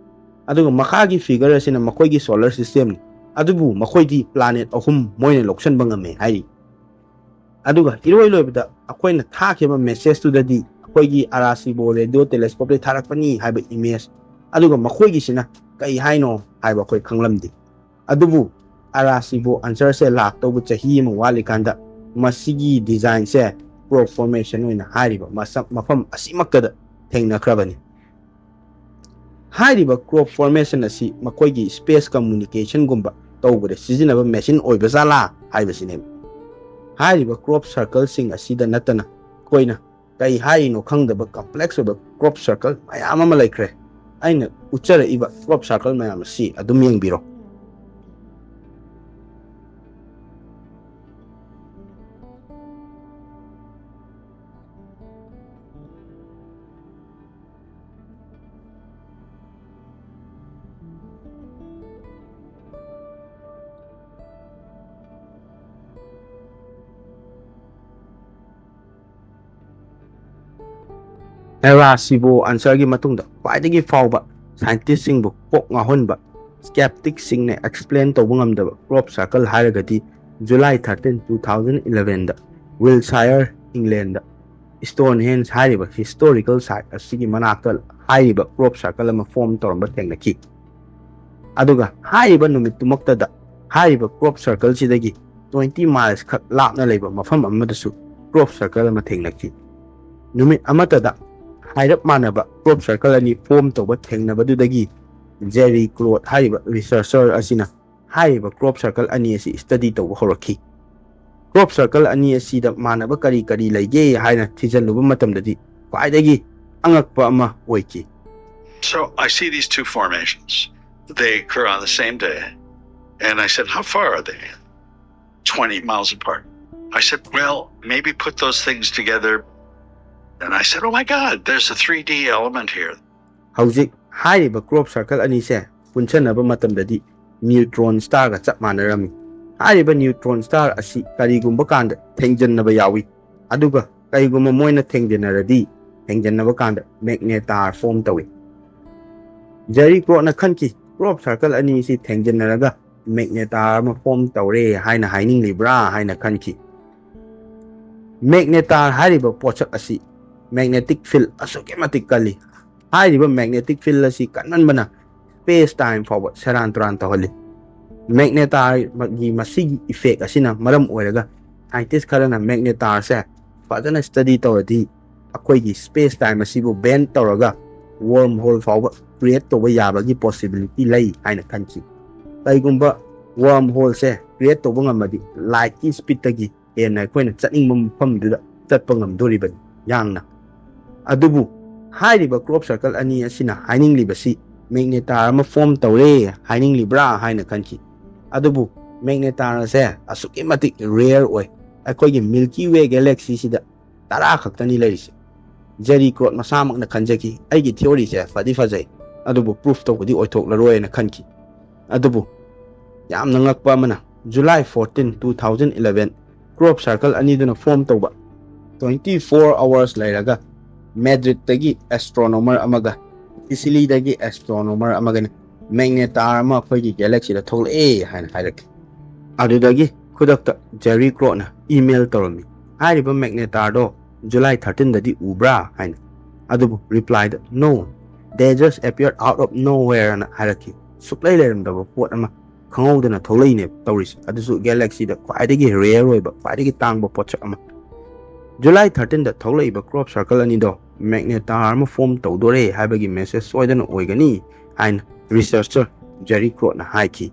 ꯑꯗꯨꯒ ꯃꯈꯥꯒꯤ figure ꯑꯁꯤꯅ ꯃꯈꯣꯏꯒꯤ solar systemꯅꯤ꯫ ꯑꯗꯨꯕꯨ ꯃꯈꯣꯏꯗꯤ planet ꯑꯍꯨꯝ ꯃꯣꯏꯅ ꯂꯧꯁꯤꯟꯕ ꯉꯝꯃꯦ ꯍꯥꯏꯔꯤ꯫ ꯑꯗꯨꯒ ꯏꯔꯣꯏ ꯂꯣꯏꯕꯗ ꯑꯩꯈꯣꯏꯅ ꯊꯥꯈꯤꯕ messageꯇꯨꯗꯗꯤ ꯑꯩꯈꯣꯏꯒꯤ ꯑꯔꯥꯁꯤꯕꯣ radio telescopeꯇꯩ ꯊꯥꯔꯛꯄꯅꯤ ꯍꯥꯏꯕ image, ꯑꯗꯨꯒ ꯃꯈꯣꯏꯒꯤꯁꯤꯅ ꯀꯩ ꯍꯥꯏꯅꯣ ꯍꯥꯏꯕ ꯑꯩꯈꯣꯏ ꯈꯪꯂꯝꯗꯦ꯫ ꯑꯗꯨꯕꯨ ꯑꯔꯥꯁꯤꯕꯣ answerꯁꯦ ꯂꯥꯛꯇꯧꯕ ꯆꯍꯤ ꯑꯃ ꯋꯥꯠꯂꯤꯀꯥꯟꯗ ꯃꯁꯤꯒꯤ designꯁꯦ crop formation ꯑꯣꯏꯅ ꯍꯥꯏꯔꯤꯕ ꯃꯁꯛ ꯃꯐꯝ ꯑꯁꯤꯃꯛꯇꯗ ꯊꯦꯡꯅꯈ꯭ꯔꯕꯅꯤ꯫ ꯍꯥꯏꯔꯤꯕ crop formation ꯑꯁꯤ ꯃꯈꯣꯏꯒꯤ space communicationꯒꯨꯝꯕ ꯇꯧꯕꯗ ꯁꯤꯖꯤꯟꯅꯕ machine ꯑꯣꯏꯕ ꯖꯥꯠꯂꯥ ꯍꯥꯏꯕꯁꯤꯅꯦꯕ꯫ ꯍꯥꯏꯔꯤꯕ crop circleꯁꯤꯡ ꯑꯁꯤꯗ ꯅꯠꯇꯅ ꯑꯩꯈꯣꯏꯅ ꯀꯩ ꯍꯥꯏꯔꯤꯅꯣ ꯈꯪꯗꯕ complex ꯑꯣꯏꯕ crop circle ꯃꯌꯥꯝ ꯑꯃ ꯂꯩꯈ꯭ꯔꯦ꯫ ꯑꯩꯅ ꯎꯠꯆꯔꯛꯏꯕ crop circle ꯃꯌꯥꯝ ꯑꯁꯤ ꯑꯗꯨꯝ ꯌꯦꯡꯕꯤꯔꯣ꯫ ꯑꯔꯥꯁꯤꯕꯣ answerꯒꯤ ꯃꯇꯨꯡꯗ ꯈ꯭ꯋꯥꯏꯗꯒꯤ ꯐꯥꯎꯕ scientistꯁꯤꯡꯕꯨ ꯀꯣꯛ ꯉꯥꯎꯍꯟꯕ, skepticꯁꯤꯡꯅ explain ꯇꯧꯕ ꯉꯝꯗꯕ crop circle ꯍꯥꯏꯔꯒꯗꯤ July thirteen, two thousand elevenꯗ Wiltshire, Englandꯗ Stonehenge ꯍꯥꯏꯔꯤꯕ historical site ꯑꯁꯤꯒꯤ ꯃꯅꯥꯛꯇ ꯍꯥꯏꯔꯤꯕ crop circle ꯑꯃ form ꯇꯧꯔꯝꯕ ꯊꯦꯡꯅꯈꯤ꯫ ꯑꯗꯨꯒ ꯍꯥꯏꯔꯤꯕ ꯅꯨꯃꯤꯠꯇꯨꯃꯛꯇꯗ ꯍꯥꯏꯔꯤꯕ crop circleꯁꯤꯗꯒꯤ twenty miles ꯈꯛ ꯂꯥꯞꯅ ꯂꯩꯕ ꯃꯐꯝ ꯑꯃꯗꯁꯨ crop circle ꯑꯃ ꯊꯦꯡꯅꯈꯤ꯫ ꯅꯨꯃꯤꯠ ꯑꯃꯠꯇꯗ ꯍꯥꯏꯔꯞ ꯃꯥꯟꯅꯕ crop circle ꯑꯅꯤ form ꯇꯧꯕ ꯊꯦꯡꯅꯕꯗꯨꯗꯒꯤ Jerry Claude ꯍꯥꯏꯔꯤꯕ researcher ꯑꯁꯤꯅ ꯍꯥꯏꯔꯤꯕ crop circle ꯑꯅꯤ ꯑꯁꯤ study ꯇꯧꯕ ꯍꯧꯔꯛꯈꯤ꯫ Crop circle ꯑꯅꯤ ꯑꯁꯤꯗ ꯃꯥꯟꯅꯕ ꯀꯔꯤ ꯀꯔꯤ ꯂꯩꯒꯦ ꯍꯥꯏꯅ ꯊꯤꯖꯤꯜꯂꯨꯕ ꯃꯇꯝꯗꯗꯤ ꯈ꯭ꯋꯥꯏꯗꯒꯤ ꯑꯉꯛꯄ ꯑꯃ ꯑꯣꯏꯈꯤ꯫ So I see these two formations. They occur on the same day. And I said, "How far are they?" "Twenty miles apart." I said, "Well, maybe put those things together." And I said, "Oh my God, there's a three D element here." ꯍꯧꯖꯤꯛ ꯍꯥꯏꯔꯤꯕ crop circle ꯑꯅꯤꯁꯦ ꯄꯨꯟꯁꯟꯅꯕ ꯃꯇꯝꯗꯗꯤ neutron starꯒ ꯆꯞ ꯃꯥꯟꯅꯔꯝꯃꯤ꯫ ꯍꯥꯏꯔꯤꯕ neutron star ꯑꯁꯤ ꯀꯔꯤꯒꯨꯝꯕ ꯀꯥꯟꯗ ꯊꯦꯡꯖꯤꯟꯅꯕ ꯌꯥꯎꯏ, ꯑꯗꯨꯒ ꯀꯔꯤꯒꯨꯝꯕ ꯃꯣꯏꯅ ꯊꯦꯡꯖꯤꯟꯅꯔꯗꯤ ꯊꯦꯡꯖꯤꯟꯅꯕ ꯀꯥꯟꯗ magnetar form ꯇꯧꯏ꯫ Jerry Crotchꯅ ꯈꯟꯈꯤ, crop circle ꯑꯅꯤ ꯑꯁꯤ ꯊꯦꯡꯖꯤꯟꯅꯔꯒ magnetar ꯑꯃ form ꯇꯧꯔꯦ ꯍꯥꯏꯅ ꯍꯥꯏꯅꯤꯡꯂꯤꯕ꯭ꯔꯥ ꯍꯥꯏꯅ ꯈꯟꯈꯤ꯫ Magnetar ꯍꯥꯏꯔꯤꯕ ꯄꯣꯠꯁꯛ ꯑꯁꯤ magnetic field ꯑꯁꯨꯛꯀꯤ ꯃꯇꯤꯛ ꯀꯜꯂꯤ꯫ ꯍꯥꯏꯔꯤꯕ magnetic field ꯑꯁꯤ ꯀꯟꯃꯟꯕꯅ space time ꯐꯥꯎꯕ ꯁꯦꯔꯥꯟ ꯇꯨꯔꯥꯟ ꯇꯧꯍꯜꯂꯤ꯫ Magnetarꯒꯤ ꯃꯁꯤꯒꯤ effect ꯑꯁꯤꯅ ꯃꯔꯝ ꯑꯣꯏꯔꯒ scientist ꯈꯔꯅ magnetarꯁꯦ ꯐꯖꯅ study ꯇꯧꯔꯗꯤ ꯑꯩꯈꯣꯏꯒꯤ space time ꯑꯁꯤꯕꯨ bend ꯇꯧꯔꯒ wormhole ꯐꯥꯎꯕ create ꯇꯧꯕ ꯌꯥꯕꯒꯤ possibility ꯂꯩ ꯍꯥꯏꯅ ꯈꯟꯈꯤ꯫ ꯀꯩꯒꯨꯝꯕ wormholeꯁꯦ create ꯇꯧꯕ ꯉꯝꯃꯗꯤ lightꯀꯤ speedꯇꯒꯤ ꯍꯦꯟꯅ ꯑꯩꯈꯣꯏꯅ ꯆꯠꯅꯤꯡꯕ ꯃꯐꯝꯗꯨꯗ ꯆꯠꯄ ꯉꯝꯗꯣꯔꯤꯕꯅꯤ ꯌꯥꯡꯅ꯫ ꯑꯗꯨꯕꯨ ꯍꯥꯏꯔꯤꯕ crop circle ꯑꯅꯤ ꯑꯁꯤꯅ ꯍꯥꯏꯅꯤꯡꯂꯤꯕꯁꯤ magnetar ꯑꯃ form ꯇꯧꯔꯦ ꯍꯥꯏꯅꯤꯡꯂꯤꯕ꯭ꯔꯥ ꯍꯥꯏꯅ ꯈꯟꯈꯤ꯫ ꯑꯗꯨꯕꯨ magnetar ꯑꯁꯦ ꯑꯁꯨꯛꯀꯤ ꯃꯇꯤꯛ rare ꯑꯣꯏ꯫ ꯑꯩꯈꯣꯏꯒꯤ Milky Way galaxyꯁꯤꯗ ꯇꯔꯥ ꯈꯛꯇꯅꯤ ꯂꯩꯔꯤꯁꯦ꯫ Jerry Crotch ꯃꯁꯥꯃꯛꯅ ꯈꯟꯖꯈꯤ, "ꯑꯩꯒꯤ theoryꯁꯦ ꯐꯗꯤ ꯐꯖꯩ, ꯑꯗꯨꯕꯨ proof ꯇꯧꯕꯗꯤ ꯑꯣꯏꯊꯣꯛꯂꯔꯣꯏꯅ ꯈꯟꯈꯤ꯫ ꯑꯗꯨꯕꯨ ꯌꯥꯝꯅ ꯉꯛꯄ ꯑꯃꯅ, July fourteen, two thousand eleven, crop circle ꯑꯅꯤꯗꯨꯅ form ꯇꯧꯕ twenty four hours ꯂꯩꯔꯒ Madridꯇꯒꯤ astronomer ꯑꯃꯒ Sicilyꯗꯒꯤ astronomer ꯑꯃꯒꯅ magnetar ꯑꯃ ꯑꯩꯈꯣꯏꯒꯤ galaxyꯗ ꯊꯣꯛꯂꯛꯑꯦ ꯍꯥꯏꯅ ꯍꯥꯏꯔꯛꯈꯤ꯫ ꯑꯗꯨꯗꯒꯤ ꯈꯨꯗꯛꯇ Jerry Crotchꯅ email ꯇꯧꯔꯝꯃꯤ, "ꯍꯥꯏꯔꯤꯕ magnetarꯗꯣ July thirteenꯗꯗꯤ ꯎꯕ꯭ꯔꯥ?" ꯍꯥꯏꯅ꯫ ꯑꯗꯨꯕꯨ replyꯗ, "No, they just appeared out of nowhere" ꯑꯅ ꯍꯥꯏꯔꯛꯈꯤ꯫ ꯁꯨꯛꯂꯩ ꯂꯩꯔꯝꯗꯕ ꯄꯣꯠ ꯑꯃ ꯈꯪꯍꯧꯗꯅ ꯊꯣꯛꯂꯛꯏꯅꯦ ꯇꯧꯔꯤꯁꯦ, ꯑꯗꯨꯁꯨ galaxyꯗ ꯈ꯭ꯋꯥꯏꯗꯒꯤ rare ꯑꯣꯏꯕ, ꯈ꯭ꯋꯥꯏꯗꯒꯤ ꯇꯥꯡꯕ ꯄꯣꯠꯁꯛ ꯑꯃ꯫ July thirteenꯗ ꯊꯣꯛꯂꯛꯏꯕ crop circle ꯑꯅꯤꯗꯣ magnetar ꯑꯃ form ꯇꯧꯗꯣꯔꯦ ꯍꯥꯏꯕꯒꯤ message ꯁꯣꯏꯗꯅ ꯑꯣꯏꯒꯅꯤ ꯍꯥꯏꯅ researcher Jerry Crotchꯅ ꯍꯥꯏꯈꯤ꯫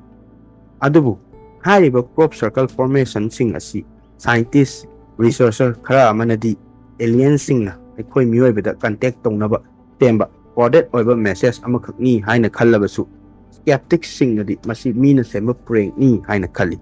ꯑꯗꯨꯕꯨ ꯍꯥꯏꯔꯤꯕ crop circle formationꯁꯤꯡ ꯑꯁꯤ scientist, researcher ꯈꯔ ꯑꯃꯅꯗꯤ alienꯁꯤꯡꯅ ꯑꯩꯈꯣꯏ ꯃꯤꯑꯣꯏꯕꯗ contact ꯇꯧꯅꯕ ꯁꯦꯝꯕ coded ꯑꯣꯏꯕ message ꯑꯃꯈꯛꯅꯤ ꯍꯥꯏꯅ ꯈꯜꯂꯕꯁꯨ, skepticꯁꯤꯡꯅꯗꯤ ꯃꯁꯤ ꯃꯤꯅ ꯁꯦꯝꯕ prankꯅꯤ ꯍꯥꯏꯅ ꯈꯜꯂꯤ꯫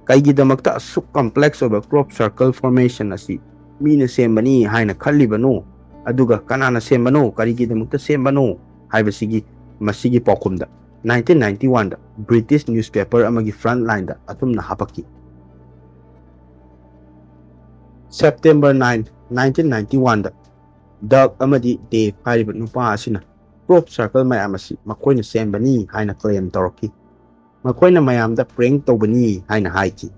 ꯀꯩꯒꯤꯗꯃꯛꯇ ꯑꯁꯨꯛ complex ꯑꯣꯏꯕ crop circle formation ꯑꯁꯤ ꯃꯤꯅ ꯁꯦꯝꯕꯅꯤ ꯍꯥꯏꯅ ꯈꯜꯂꯤꯕꯅꯣ? ꯑꯗꯨꯒ ꯀꯅꯥꯅ ꯁꯦꯝꯕꯅꯣ, ꯀꯔꯤꯒꯤꯗꯃꯛꯇ ꯁꯦꯝꯕꯅꯣ ꯍꯥꯏꯕꯁꯤꯒꯤ ꯃꯁꯤꯒꯤ ꯄꯥꯎꯈꯨꯝꯗ ꯅꯥꯏꯟꯇꯤꯟ ꯅꯥꯏꯟꯇꯤ ꯋꯥꯟꯗ ꯕ꯭ꯔꯤꯇꯤꯁ ꯅ꯭ꯌꯨꯁꯄꯦꯄꯔ ꯑꯃꯒꯤ ꯐ꯭ꯔꯟꯠ ꯂꯥꯏꯟꯗ ꯑꯊꯨꯝꯅ ꯍꯥꯄꯛꯈꯤ꯫ ꯁꯦꯞꯇꯦꯝꯕꯔ ꯅꯥꯏꯟ, ꯅꯥꯏꯟꯇꯤꯟ ꯅꯥꯏꯟꯇꯤ ꯋꯥꯟꯗ ꯗꯛ ꯑꯃꯗꯤ ꯗꯦꯚ ꯍꯥꯏꯔꯤꯕ ꯅꯨꯄꯥ ꯑꯁꯤꯅ ꯀ꯭ꯔꯣꯞ ꯁꯔꯀꯜ ꯃꯌꯥꯝ ꯑꯁꯤ ꯃꯈꯣꯏꯅ ꯁꯦꯝꯕꯅꯤ ꯍꯥꯏꯅ ꯀ꯭ꯂꯦꯝ ꯇꯧꯔꯛꯈꯤ꯫ ꯃꯈꯣꯏꯅ ꯃꯌꯥꯝꯗ ꯄ꯭ꯔꯦꯡ ꯇꯧꯕꯅꯤ ꯍꯥꯏꯅ ꯍꯥꯏꯈꯤ꯫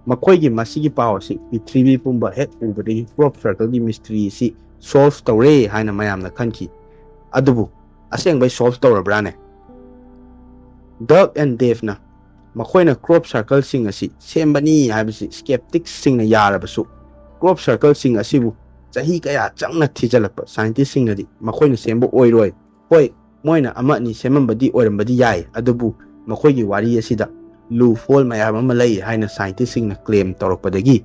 ꯃꯈꯣꯏꯒꯤ ꯃꯁꯤꯒꯤ ꯄꯥꯎ ꯑꯁꯤ ꯄ꯭ꯔꯤꯊꯤꯕꯤ ꯄꯨꯝꯕ ꯍꯦꯛ ꯎꯕꯗꯒꯤ ꯀ꯭ꯔꯣꯞ ꯁꯔꯀꯜꯒꯤ ꯃꯤꯁꯇ꯭ꯔꯤ ꯑꯁꯤ ꯁꯣꯜꯚ ꯇꯧꯔꯦ ꯍꯥꯏꯅ ꯃꯌꯥꯝꯅ ꯈꯟꯈꯤ꯫ ꯑꯗꯨꯕꯨ ꯑꯁꯦꯡꯕꯩ ꯁꯣꯜꯚ ꯇꯧꯔꯕ꯭ꯔꯥꯅꯦ? ꯗꯛ ꯑꯦꯟ ꯗꯦꯚꯅ ꯃꯈꯣꯏꯅ ꯀ꯭ꯔꯣꯞ ꯁꯔꯀꯜꯁꯤꯡ ꯑꯁꯤ ꯁꯦꯝꯕꯅꯤ ꯍꯥꯏꯕꯁꯤ ꯁ꯭ꯀꯦꯞꯇꯤꯛꯁꯁꯤꯡꯅ ꯌꯥꯔꯕꯁꯨ, ꯀ꯭ꯔꯣꯞ ꯁꯔꯀꯜꯁꯤꯡ ꯑꯁꯤꯕꯨ ꯆꯍꯤ ꯀꯌꯥ ꯆꯪꯅ ꯊꯤꯖꯤꯜꯂꯛꯄ ꯁꯥꯏꯟꯇꯤꯁꯁꯤꯡꯅꯗꯤ ꯃꯈꯣꯏꯅ ꯁꯦꯝꯕ ꯑꯣꯏꯔꯣꯏ꯫ ꯍꯣꯏ, ꯃꯣꯏꯅ ꯑꯃ ꯑꯅꯤ ꯁꯦꯝꯃꯝꯕꯗꯤ ꯑꯣꯏꯔꯝꯕꯗꯤ ꯌꯥꯏ, ꯑꯗꯨꯕꯨ ꯃꯈꯣꯏꯒꯤ ꯋꯥꯔꯤ ꯑꯁꯤꯗ ꯂꯨ ꯐꯣꯜ ꯃꯌꯥꯝ ꯑꯃ ꯂꯩ ꯍꯥꯏꯅ ꯁꯥꯏꯟꯇꯤꯁꯁꯤꯡꯅ ꯀ꯭ꯂꯦꯝ ꯇꯧꯔꯛꯄꯗꯒꯤ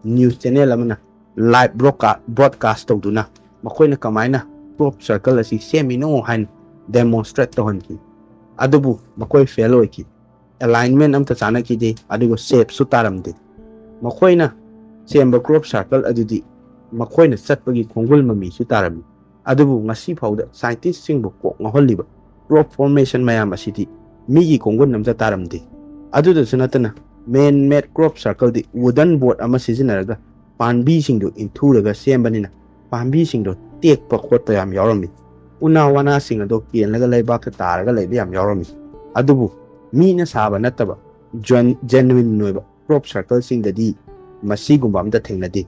ꯅ꯭ꯌꯨꯁ ꯆꯦꯅꯦꯜ ꯑꯃꯅ ꯂꯥꯏꯚ ꯕ꯭ꯔꯣꯗꯀꯥꯁ ꯇꯧꯗꯨꯅ ꯃꯈꯣꯏꯅ ꯀꯃꯥꯏꯅ ꯀ꯭ꯔꯣꯞ ꯁꯔꯀꯜ ꯑꯁꯤ ꯁꯦꯝꯃꯤꯅꯣ ꯍꯥꯏꯅ ꯗꯦꯃꯣꯟꯁꯇ꯭ꯔꯦꯠ ꯇꯧꯍꯟꯈꯤ꯫ ꯑꯗꯨꯕꯨ ꯃꯈꯣꯏ ꯐꯦꯜ ꯑꯣꯏꯈꯤ꯫ ꯑꯦꯂꯥꯏꯟꯃꯦꯟ ꯑꯝꯇ ꯆꯥꯟꯅꯈꯤꯗꯦ, ꯑꯗꯨꯒ ꯁꯦꯞꯁꯨ ꯇꯥꯔꯝꯗꯦ꯫ ꯃꯈꯣꯏꯅ ꯁꯦꯝꯕ ꯀ꯭ꯔꯣꯞ ꯁꯔꯀꯜ ꯑꯗꯨꯗꯤ ꯃꯈꯣꯏꯅ ꯆꯠꯄꯒꯤ ꯈꯣꯡꯒꯨꯜ ꯃꯃꯤꯁꯨ ꯇꯥꯔꯝꯃꯤ꯫ ꯑꯗꯨꯕꯨ ꯉꯁꯤ ꯐꯥꯎꯗ ꯁꯥꯏꯟꯇꯤꯁꯁꯤꯡꯕꯨ ꯀꯣꯛ ꯉꯥꯎꯍꯜꯂꯤꯕ ꯀ꯭ꯔꯣꯞ ꯐꯣꯔꯃꯦꯁꯟ ꯃꯌꯥꯝ ꯑꯁꯤꯗꯤ ꯃꯤꯒꯤ ꯈꯣꯡꯒꯨꯜ ꯑꯝꯇ ꯇꯥꯔꯝꯗꯦ꯫ ꯑꯗꯨꯗꯁꯨ ꯅꯠꯇꯅ, ꯃꯦꯟ ꯃꯦꯗ ꯀ꯭ꯔꯣꯞ ꯁꯔꯀꯜꯗꯤ ꯋꯨꯗꯟ ꯕꯣꯔꯗ ꯑꯃ ꯁꯤꯖꯤꯟꯅꯔꯒ ꯄꯥꯝꯕꯤꯁꯤꯡꯗꯨ ꯏꯟꯊꯨꯔꯒ ꯁꯦꯝꯕꯅꯤꯅ, ꯄꯥꯝꯕꯤꯁꯤꯡꯗꯣ ꯇꯦꯛꯄ ꯈꯣꯠꯄ ꯌꯥꯝ ꯌꯥꯎꯔꯝꯃꯤ꯫ ꯎꯅꯥ ꯋꯥꯅꯥꯁꯤꯡ ꯑꯗꯣ ꯀꯦꯜꯂꯒ ꯂꯩꯕꯥꯛꯇ ꯇꯥꯔꯒ ꯂꯩꯕ ꯌꯥꯝ ꯌꯥꯎꯔꯝꯃꯤ꯫ ꯑꯗꯨꯕꯨ ꯃꯤꯅ ꯁꯥꯕ ꯅꯠꯇꯕ ꯖꯦꯟ-, ꯖꯦꯅꯨꯏꯟ ꯑꯣꯏꯕ ꯀ꯭ꯔꯣꯞ ꯁꯔꯀꯜꯁꯤꯡꯗꯗꯤ ꯃꯁꯤꯒꯨꯝꯕ ꯑꯝꯇ ꯊꯦꯡꯅꯗꯦ꯫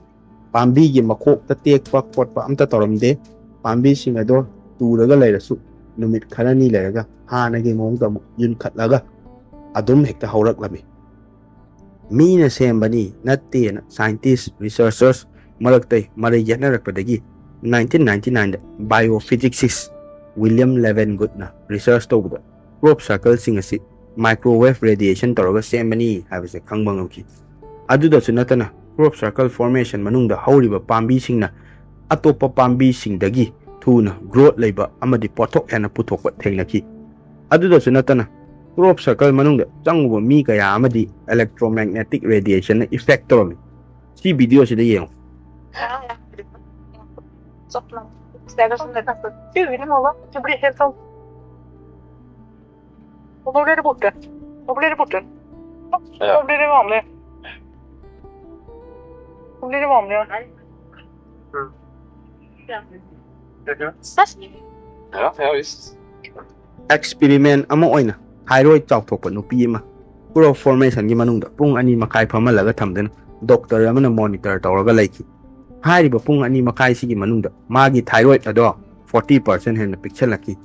ꯄꯥꯝꯕꯤꯒꯤ ꯃꯈꯣꯛꯇ ꯇꯦꯛꯄ ꯈꯣꯠꯄ ꯑꯝꯇ ꯇꯧꯔꯝꯗꯦ꯫ ꯄꯥꯝꯕꯤꯁꯤꯡ ꯑꯗꯣ ꯇꯨꯔꯒ ꯂꯩꯔꯁꯨ, ꯅꯨꯃꯤꯠ ꯈꯔꯅꯤ ꯂꯩꯔꯒ ꯍꯥꯟꯅꯒꯤ ꯃꯑꯣꯡꯗ ꯑꯃꯨꯛ ꯌꯨꯟꯈꯠꯂꯒ ꯑꯗꯨꯝ ꯍꯦꯛꯇ ꯍꯧꯔꯛꯂꯝꯃꯤ꯫ ꯃꯤꯅ ꯁꯦꯝꯕꯅꯤ ꯅꯠꯇꯦꯅ ꯁꯥꯏꯟꯇꯤꯁ, ꯔꯤꯁꯔꯆꯔꯁ ꯃꯔꯛꯇꯩ ꯃꯔꯩ ꯌꯦꯠꯅꯔꯛꯄꯗꯒꯤ ꯅꯥꯏꯟꯇꯤꯟ ꯅꯥꯏꯟꯇꯤ ꯅꯥꯏꯟꯗ ꯕꯥꯏꯑꯣꯐꯤꯖꯤꯛꯁꯤꯁ ꯋꯤꯂꯤꯌꯝ ꯂꯦꯚꯦꯟ ꯒꯨꯗꯅ ꯔꯤꯁꯔꯆ ꯇꯧꯕꯗ ꯀ꯭ꯔꯣꯞ ꯁꯔꯀꯜꯁꯤꯡ ꯑꯁꯤ ꯃꯥꯏꯀ꯭ꯔꯣꯋꯦꯚ ꯔꯦꯗꯤꯌꯦꯁꯟ ꯇꯧꯔꯒ ꯁꯦꯝꯕꯅꯤ ꯍꯥꯏꯕꯁꯦ ꯈꯪꯕ ꯉꯝꯈꯤ꯫ ꯑꯗꯨꯗꯁꯨ ꯅꯠꯇꯅ, ꯀ꯭ꯔꯣꯞ ꯁꯔꯀꯜ ꯐꯣꯔꯃꯦꯁꯟ ꯃꯅꯨꯡꯗ ꯍꯧꯔꯤꯕ ꯄꯥꯝꯕꯤꯁꯤꯡꯅ ꯑꯇꯣꯞꯄ ꯄꯥꯝꯕꯤꯁꯤꯡꯗꯒꯤ ꯊꯨꯅ ꯒ꯭ꯔꯣꯠ ꯂꯩꯕ ꯑꯃꯗꯤ ꯄꯣꯠꯊꯣꯛ ꯍꯦꯟꯅ ꯄꯨꯊꯣꯛꯄ ꯊꯦꯡꯅꯈꯤ꯫ ꯑꯗꯨꯗꯁꯨ ꯅꯠꯇꯅ, ꯀ꯭ꯔꯣꯞ ꯁꯔꯀꯜ ꯃꯅꯨꯡꯗ ꯆꯪꯉꯨꯕ ꯃꯤ ꯀꯌꯥ ꯑꯃꯗꯤ ꯏꯂꯦꯛꯇ꯭ꯔꯣꯃꯦꯒꯅꯦꯇꯤꯛ ꯔꯦꯗꯤꯌꯦꯁꯟꯅ ꯏꯐꯦꯛ ꯇꯧꯔꯝꯃꯤ꯫ ꯁꯤ ꯚꯤꯗꯤꯑꯣꯁꯤꯗ ꯌꯦꯡꯉꯨ꯫ Status ꯅ ꯊꯛꯄ ꯁꯤ ꯚꯤꯗꯤꯑꯣ ꯃꯣꯕꯥꯏꯜ ꯁꯤꯕꯨꯗꯤ ꯍꯦꯛ ꯇꯧ꯫ Hvor blir det borte? Hvor blir det borte? Hvor blir det vanlig? Hvor blir det vanlig? Experiment ꯑꯃ ꯑꯣꯏꯅ ꯊꯥꯏꯔꯣꯏꯗ ꯆꯥꯎꯊꯣꯛꯄ ꯅꯨꯄꯤ ꯑꯃ ꯄ꯭ꯔꯣꯞ ꯐꯣꯔꯃꯦꯁꯟꯒꯤ ꯃꯅꯨꯡꯗ ꯄꯨꯡ ꯑꯅꯤ ꯃꯈꯥꯏ ꯐꯝꯍꯜꯂꯒ ꯊꯝꯗꯨꯅ ꯗꯣꯛꯇꯔ ꯑꯃꯅ ꯃꯣꯅꯤꯇꯔ ꯇꯧꯔꯒ ꯂꯩꯈꯤ꯫ ꯍꯥꯏꯔꯤꯕ ꯄꯨꯡ ꯑꯅꯤ ꯃꯈꯥꯏꯁꯤꯒꯤ ꯃꯅꯨꯡꯗ ꯃꯥꯒꯤ ꯊꯥꯏꯔꯣꯏꯗ ꯑꯗꯣ ꯐꯣꯔꯇꯤ ꯄꯥꯔꯁꯦꯟ ꯍꯦꯟꯅ ꯄꯤꯛꯁꯜꯂꯛꯈꯤ꯫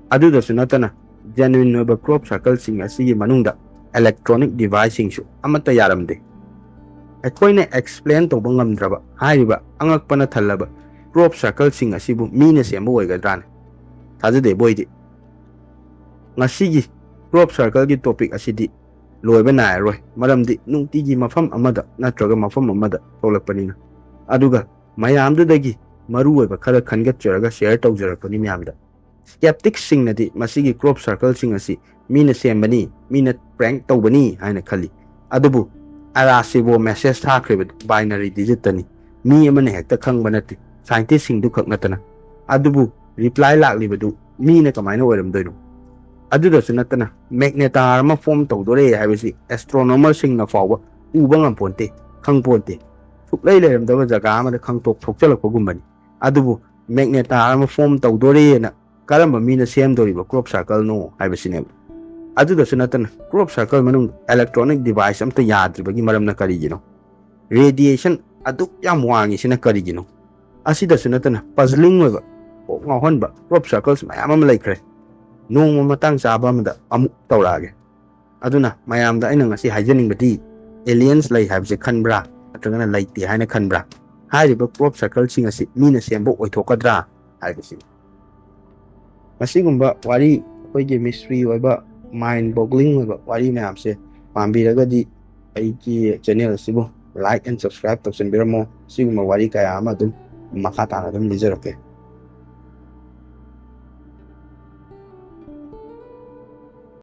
ꯑꯗꯨꯗꯁꯨ ꯅꯠꯇꯅ ꯖꯦꯅꯨꯏꯟ ꯑꯣꯏꯕ ꯄ꯭ꯔꯣꯞ ꯁꯔꯀꯜꯁꯤꯡ ꯑꯁꯤꯒꯤ ꯃꯅꯨꯡꯗ ꯏꯂꯦꯛꯇ꯭ꯔꯣꯅꯤꯛ ꯗꯤꯚꯥꯏꯁꯁꯤꯡꯁꯨ ꯑꯃꯠꯇ ꯌꯥꯔꯝꯗꯦ꯫ ꯑꯩꯈꯣꯏꯅ ꯑꯦꯛꯁꯄ꯭ꯂꯦꯟ ꯇꯧꯕ ꯉꯝꯗ꯭ꯔꯕ ꯍꯥꯏꯔꯤꯕ ꯑꯉꯛꯄꯅ ꯊꯜꯂꯕ ꯄ꯭ꯔꯣꯞ ꯁꯔꯀꯜꯁꯤꯡ ꯑꯁꯤꯕꯨ ꯃꯤꯅ ꯁꯦꯝꯕ ꯑꯣꯏꯒꯗ꯭ꯔꯥꯅꯦ? ꯊꯥꯖꯗꯦꯕꯣ ꯑꯩꯗꯤ꯫ ꯉꯁꯤꯒꯤ ꯄ꯭ꯔꯣꯞ ꯁꯔꯀꯜꯒꯤ ꯇꯣꯄꯤꯛ ꯑꯁꯤꯗꯤ ꯂꯣꯏꯕ ꯅꯥꯏꯔꯔꯣꯏ, ꯃꯔꯝꯗꯤ ꯅꯨꯡꯇꯤꯒꯤ ꯃꯐꯝ ꯑꯃꯗ ꯅꯠꯇ꯭ꯔꯒ ꯃꯐꯝ ꯑꯃꯗ ꯊꯣꯛꯂꯛꯄꯅꯤꯅ꯫ ꯑꯗꯨꯒ ꯃꯌꯥꯝꯗꯨꯗꯒꯤ ꯃꯔꯨꯑꯣꯏꯕ ꯈꯔ ꯈꯟꯒꯠꯆꯔꯒ ꯁꯤꯌꯔ ꯇꯧꯖꯔꯛꯄꯅꯤ ꯃꯌꯥꯝꯗ꯫ ꯁ꯭ꯀꯦꯞꯇꯤꯛꯁꯁꯤꯡꯅꯗꯤ ꯃꯁꯤꯒꯤ ꯄ꯭ꯔꯣꯞ ꯁꯔꯀꯜꯁꯤꯡ ꯑꯁꯤ ꯃꯤꯅ ꯁꯦꯝꯕꯅꯤ, ꯃꯤꯅ ꯄ꯭ꯔꯦꯡ ꯇꯧꯕꯅꯤ ꯍꯥꯏꯅ ꯈꯜꯂꯤ꯫ ꯑꯗꯨꯕꯨ ꯑꯔꯥꯁꯤꯕꯣ ꯃꯦꯁꯦꯖ ꯊꯥꯈ꯭ꯔꯤꯕꯗꯨ ꯕꯥꯏꯅꯔꯤ ꯗꯤꯖꯤꯠꯇꯅꯤ, ꯃꯤ ꯑꯃꯅ ꯍꯦꯛꯇ ꯈꯪꯕ ꯅꯠꯇꯦ, ꯁꯥꯏꯟꯇꯤꯁꯁꯤꯡꯗꯨ ꯈꯛ ꯅꯠꯇꯅ꯫ ꯑꯗꯨꯕꯨ ꯔꯤꯄ꯭ꯂꯥꯏ ꯂꯥꯛꯂꯤꯕꯗꯨ ꯃꯤꯅ ꯀꯃꯥꯏꯅ ꯑꯣꯏꯔꯝꯗꯣꯏꯅꯣ? ꯑꯗꯨꯗꯁꯨ ꯅꯠꯇꯅ ꯃꯦꯒꯅꯦꯇꯥꯔ ꯑꯃ ꯐꯣꯝ ꯇꯧꯗꯣꯔꯦ ꯍꯥꯏꯕꯁꯤ ꯑꯦꯁꯇ꯭ꯔꯣꯅꯣꯃꯔꯁꯤꯡꯅ ꯐꯥꯎꯕ ꯎꯕ ꯉꯝꯄꯣꯟꯇꯦ, ꯈꯪꯄꯣꯟꯇꯦ꯫ ꯁꯨꯛꯂꯩ ꯂꯩꯔꯝꯗꯕ ꯖꯒꯥ ꯑꯃꯗ ꯈꯪꯇꯣꯛ ꯊꯣꯛꯆꯜꯂꯛꯄꯒꯨꯝꯕꯅꯤ꯫ ꯑꯗꯨꯕꯨ ꯃꯦꯒꯅꯦꯇꯥꯔ ꯑꯃ ꯐꯣꯝ ꯇꯧꯗꯣꯔꯦꯅ ꯀꯔꯝꯕ ꯃꯤꯅ ꯁꯦꯝꯗꯣꯔꯤꯕ ꯀ꯭ꯔꯣꯞ ꯁꯔꯀꯜꯅꯣ ꯍꯥꯏꯕꯁꯤꯅꯦꯕ꯫ ꯑꯗꯨꯗꯁꯨ ꯅꯠꯇꯅ ꯀ꯭ꯔꯣꯞ ꯁꯔꯀꯜ ꯃꯅꯨꯡꯗ ꯏꯂꯦꯛꯇ꯭ꯔꯣꯅꯤꯛ ꯗꯤꯚꯥꯏꯁ ꯑꯝꯇ ꯌꯥꯗ꯭ꯔꯤꯕꯒꯤ ꯃꯔꯝꯅ ꯀꯔꯤꯒꯤꯅꯣ? ꯔꯦꯗꯤꯌꯦꯁꯟ ꯑꯗꯨꯛ ꯌꯥꯝ ꯋꯥꯡꯉꯤꯁꯤꯅ ꯀꯔꯤꯒꯤꯅꯣ? ꯑꯁꯤꯗꯁꯨ ꯅꯠꯇꯅ ꯄꯖꯂꯤꯡ ꯑꯣꯏꯕ, ꯀꯣꯛ ꯉꯥꯎꯍꯟꯕ ꯀ꯭ꯔꯣꯞ ꯁꯔꯀꯜꯁ ꯃꯌꯥꯝ ꯑꯃ ꯂꯩꯈ꯭ꯔꯦ꯫ ꯅꯣꯡꯃ ꯃꯇꯥꯡ ꯆꯥꯕ ꯑꯃꯗ ꯑꯃꯨꯛ ꯇꯧꯔꯛꯑꯒꯦ꯫ ꯑꯗꯨꯅ ꯃꯌꯥꯝꯗ ꯑꯩꯅ ꯉꯁꯤ ꯍꯥꯏꯖꯅꯤꯡꯕꯗꯤ, ꯑꯦꯂꯤꯌꯟꯁ ꯂꯩ ꯍꯥꯏꯕꯁꯦ ꯈꯟꯕ꯭ꯔꯥ, ꯅꯠꯇ꯭ꯔꯒꯅ ꯂꯩꯇꯦ ꯍꯥꯏꯅ ꯈꯟꯕ꯭ꯔꯥ? ꯍꯥꯏꯔꯤꯕ ꯀ꯭ꯔꯣꯞ ꯁꯔꯀꯜꯁꯤꯡ ꯑꯁꯤ ꯃꯤꯅ ꯁꯦꯝꯕ ꯑꯣꯏꯊꯣꯛꯀꯗ꯭ꯔꯥ ꯍꯥꯏꯕꯁꯤ꯫ ꯃꯁꯤꯒꯨꯝꯕ ꯋꯥꯔꯤ, ꯑꯩꯈꯣꯏꯒꯤ ꯃꯤꯁꯇ꯭ꯔꯤ ꯑꯣꯏꯕ, ꯃꯥꯏꯟ ꯕꯣꯒ꯭ꯂꯤꯡ ꯑꯣꯏꯕ ꯋꯥꯔꯤ ꯃꯌꯥꯝꯁꯦ ꯄꯥꯝꯕꯤꯔꯒꯗꯤ ꯑꯩꯒꯤ ꯆꯦꯅꯦꯜ ꯑꯁꯤꯕꯨ ꯂꯥꯏꯛ ꯑꯦꯟ ꯁꯕꯁꯀ꯭ꯔꯥꯏꯕ ꯇꯧꯁꯤꯟꯕꯤꯔꯝꯃꯣ꯫ ꯁꯤꯒꯨꯝꯕ ꯋꯥꯔꯤ ꯀꯌꯥ ꯑꯃ ꯑꯗꯨꯝ ꯃꯈꯥ ꯇꯥꯅ ꯑꯗꯨꯝ ꯂꯤꯖꯔꯛꯀꯦ꯫